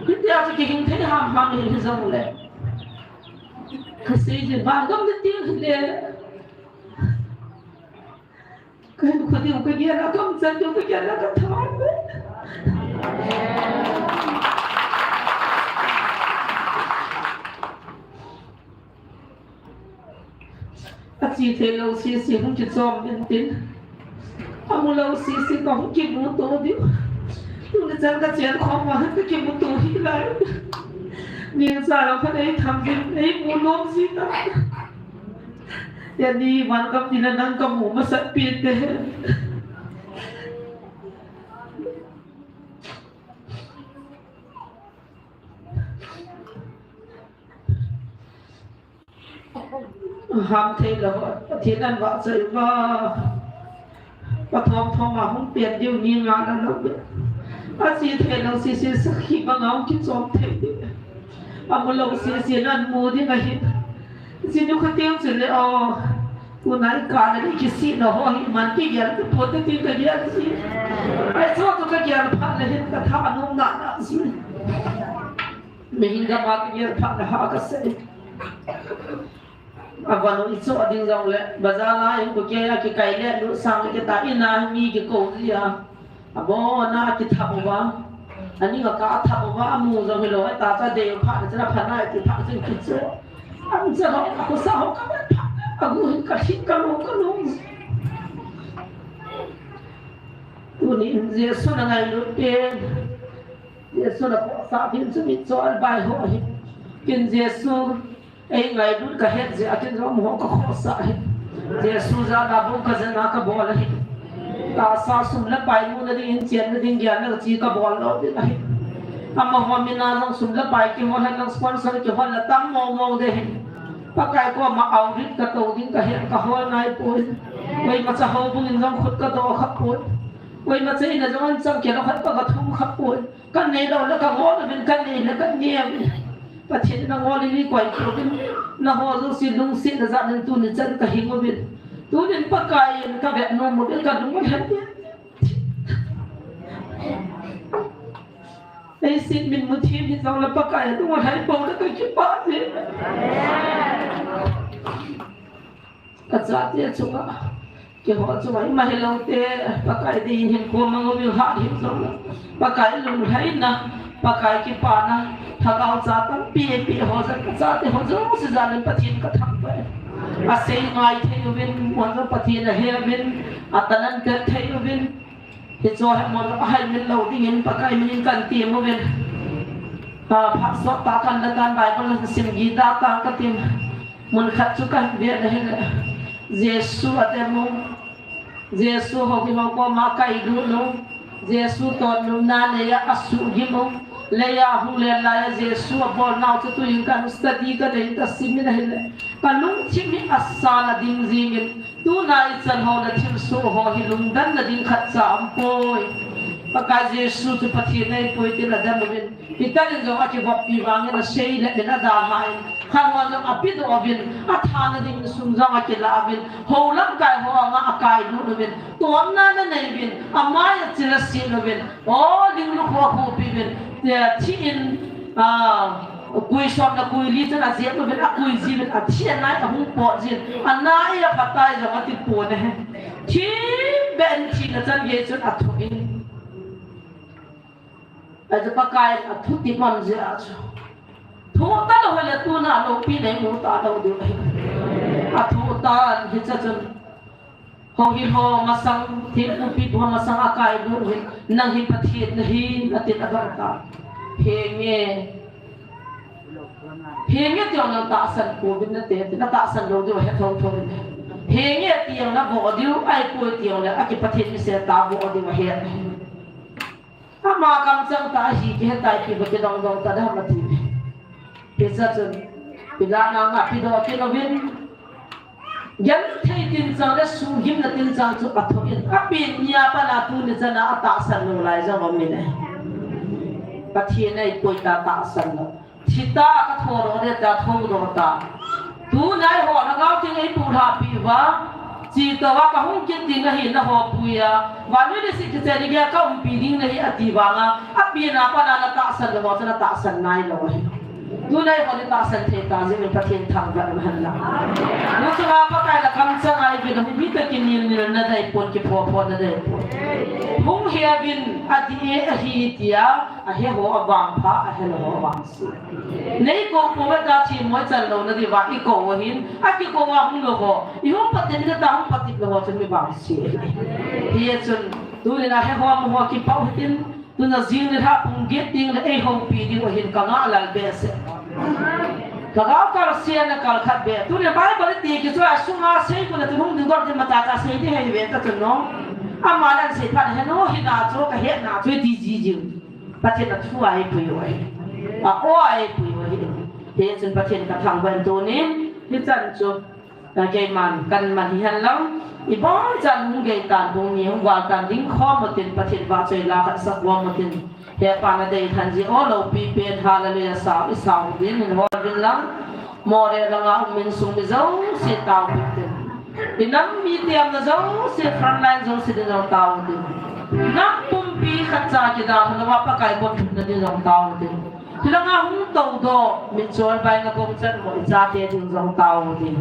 Hitia chu kihing thei ham ham hi jong le. Ka sei ji ban gam de ti le. Ka hin khu di ka gel a kam chan di ka gel a ka tha. Achi thei lou sese hung kichom intin. Amu lou sese ka hung kimuto diu. Tuni chan ka chen khom ma ka kimuto hi lai. Ni sa lou khan ei tham din, ei mu nom ji ta. Ya ni van kam ti la nang ka mu masat pi te. Ham thei lou, Pathen an vahchoi uva. Pathom thom a hung pen diu ni nga la lou. Achi thei lou sese sakhi banga hung kichom thei diu. Amu lou sese nan mu ding ahi. Jinu kha teng chun le o. Tunai ka na ni kisih na ho hi man kigel te pon te tin kagel si. Ai so to kagel phat le hin ka tha nom na na si. Mihem gam a kigel phat le ha ka sei. Avanu i cho ding jong le, bazar a in ko ke a kikai le, lut sang le kita in a mi kikou ji a. Abon a kithap uva. Ani nga ka thap uva, amu jong hilou, ta cha dei phat le, cha phat na ti phat jing kicho. Am cha ho, ko sa ho ka phat. Agu hin ka hin ka lo ka lo. Tuni in Jesu na ngailut pen. Jesu na ko sa pin chu mi cho al bai ho hi. Kin Jesu Ei ngailut ka het jeh a kin jong mo ka khosa hi. Jesu jal a bou ka jana ka bol ahi. Tahsa sum le pai muna ding, inchen na ding, gyan na chi kabol lou ding ahi. Amaho mina jong sum le pai kihol hen lang, sponsor kihol la tam mong mong ding ahi. Pakai koma audit kato ding kahen, kahol nai poi. Koimacha houbung in jong khut kadoh kha poi. Koimacha in a jong anchang kilo khat pa kathum kha poi. Kanei lou le kangol uvin, kanei le kanei uvin. Pathen in angol in eikoi kit uvin. Nangho jouse lungsetna jal in tuni chan kahing uvin. Tunin Pakai in kavet nom uvin, kalung alhen e. Leiset mitmu thim hijongle Pakai adung alhai pou le kakipah e. Kachate chunga, keiho chunga, ima hilou te, Pakai dei in hinkho mang uvin, hat hih jongle, Pakai lunglhaina, Pakai kipana, lhagao cha tampi eipeh ho jal, kachate ho jouse jal in Pathen kathangvah e. Asei ngai thei uvin, mun jong Pathen ahe uvin, atalented thei uvin, hiche hi mun jong ahai min lou dingin Pakai min in katem uvin. Ah, phat sot tah a kan la tan, Bible sim gita tah a katin. Mun khat chu kahin vet ahile, Jesu adem u, Jesu houin ho koma akailut u, Jesu totnopna neiya asuhgim u, leiya ahung len laiya Jesu abolnau chu tuin kahin study, kanei, kasim in ahile, kalungthim hi asan a ding jingin, tuna ichan ho le thilsoh ho hi lungdonna ding khatcha aumpoi. Pakai Jesu chu Pathen ahipoi tin adem uvin. Peter in jong akivoppi vangin asei le min adalhan, khat hon jong apedoh uvin, athana ding sum jong akilah uvin, hou lamkai ho anga akailut uvin, totna anei uvin, amai a chil aset uvin, o, ding lukhuh akhuhpi uvin, tia, thi in, a, koi som le koi li chun ajep uvin, akoi jiuvin, athi anai ahung pot jin, anai aphatai jong atipon ahi. Thi beh in thina chan gei chun athoh in. Ahi chu Pakai in athu tep man jeh a chu. Thoh talou hile tuna loupina imu talou diu ahi. Athoh tan hiche chun. Houin ho masang, thempu pipu ho masang akailut uvin, nang hi Pathen nahi, atin adong tan. Henge, henge tijongle nang tahsan pouvin nate, atin, atahsan lou diu ahe thotho in. Henge tijongle navoh diu, ahipoi tijongle akiPathen mise tah voh diu ahe. Ama kamchang tah ahi, kihe tai, ipi ba kidong dong ta dem ati. Hiche chun, Pilat anga pedoh kit uvin, genthei tinchang le suhgimna tinchang chu athoh in, apen nia pat a tuni chan a atahsan lou lai jong aumin ahi. Pathen ahipoi tia tahsan lou. Thi ta, kathoudoh ding tia thoudoh ta. Tuna eiho Lhagao Theng eipulhahpi uva, chitouva kahung kit ding ahi naho puiya, vannoi leiset kichai ding geiya kaumpi ding nahi ati vanga, apen a pat a natahsan lou ho chu natahsan nailou ahi. Tuna eiho itahsan thei ta jeh in Pathen thangvah in umhen lang. Nuchunga Pakai la kamchang a ive le hung mi toh kinelnel nadei pon, kiphohphoh nadei pon. Hung he uvin, adih e ahi tia, ahe ho avangpha, ahelou ho avangse. Nei kou pouve tia themmo ichan louna diuva ikou u ahin, akikou a hung lou ho, ihung patep na tia hung patep lou ho chun mi vangse. Hijeh chun, tunin ahe ho amu ho kipah u hitin, tuna jing nilhah pung get tengle eihoupi diu ahin kangah lal behseh. Lhagao kalsen le kal khat beh. Tuni Bible iti kichoi a sunga sei kona tun hung ding dol ding macha cha sei ding ahi ve ta chun no. Ama le asei phat henu hina chu kahetna chu iti ji jiu. Pathen a thu ahipui u ahi. A o ahipui u ahi. Hijeh chun Pathen kathangvah in tunin, hichan chu, a, keiman kaman hihen lang. Ibonchan hung gei tan, hung ni hung val tan ding khom utin, Pathen vahchoi la khat sak khom utin. Hepa nadei lhan jeh u loupi pen, hallelujah sao, isao din, hin hol din lang. Moreh langa um insung mi jouse taopeh tin. Inam mi temna jouse, frontline jouse din jong tao tin. Nam pumpi khatcha kidalha louva Pakai bon thupna din jong tao tin. Hilanga hung toudoh, mitchoi baina gomchan mo ichate din jong tao tin.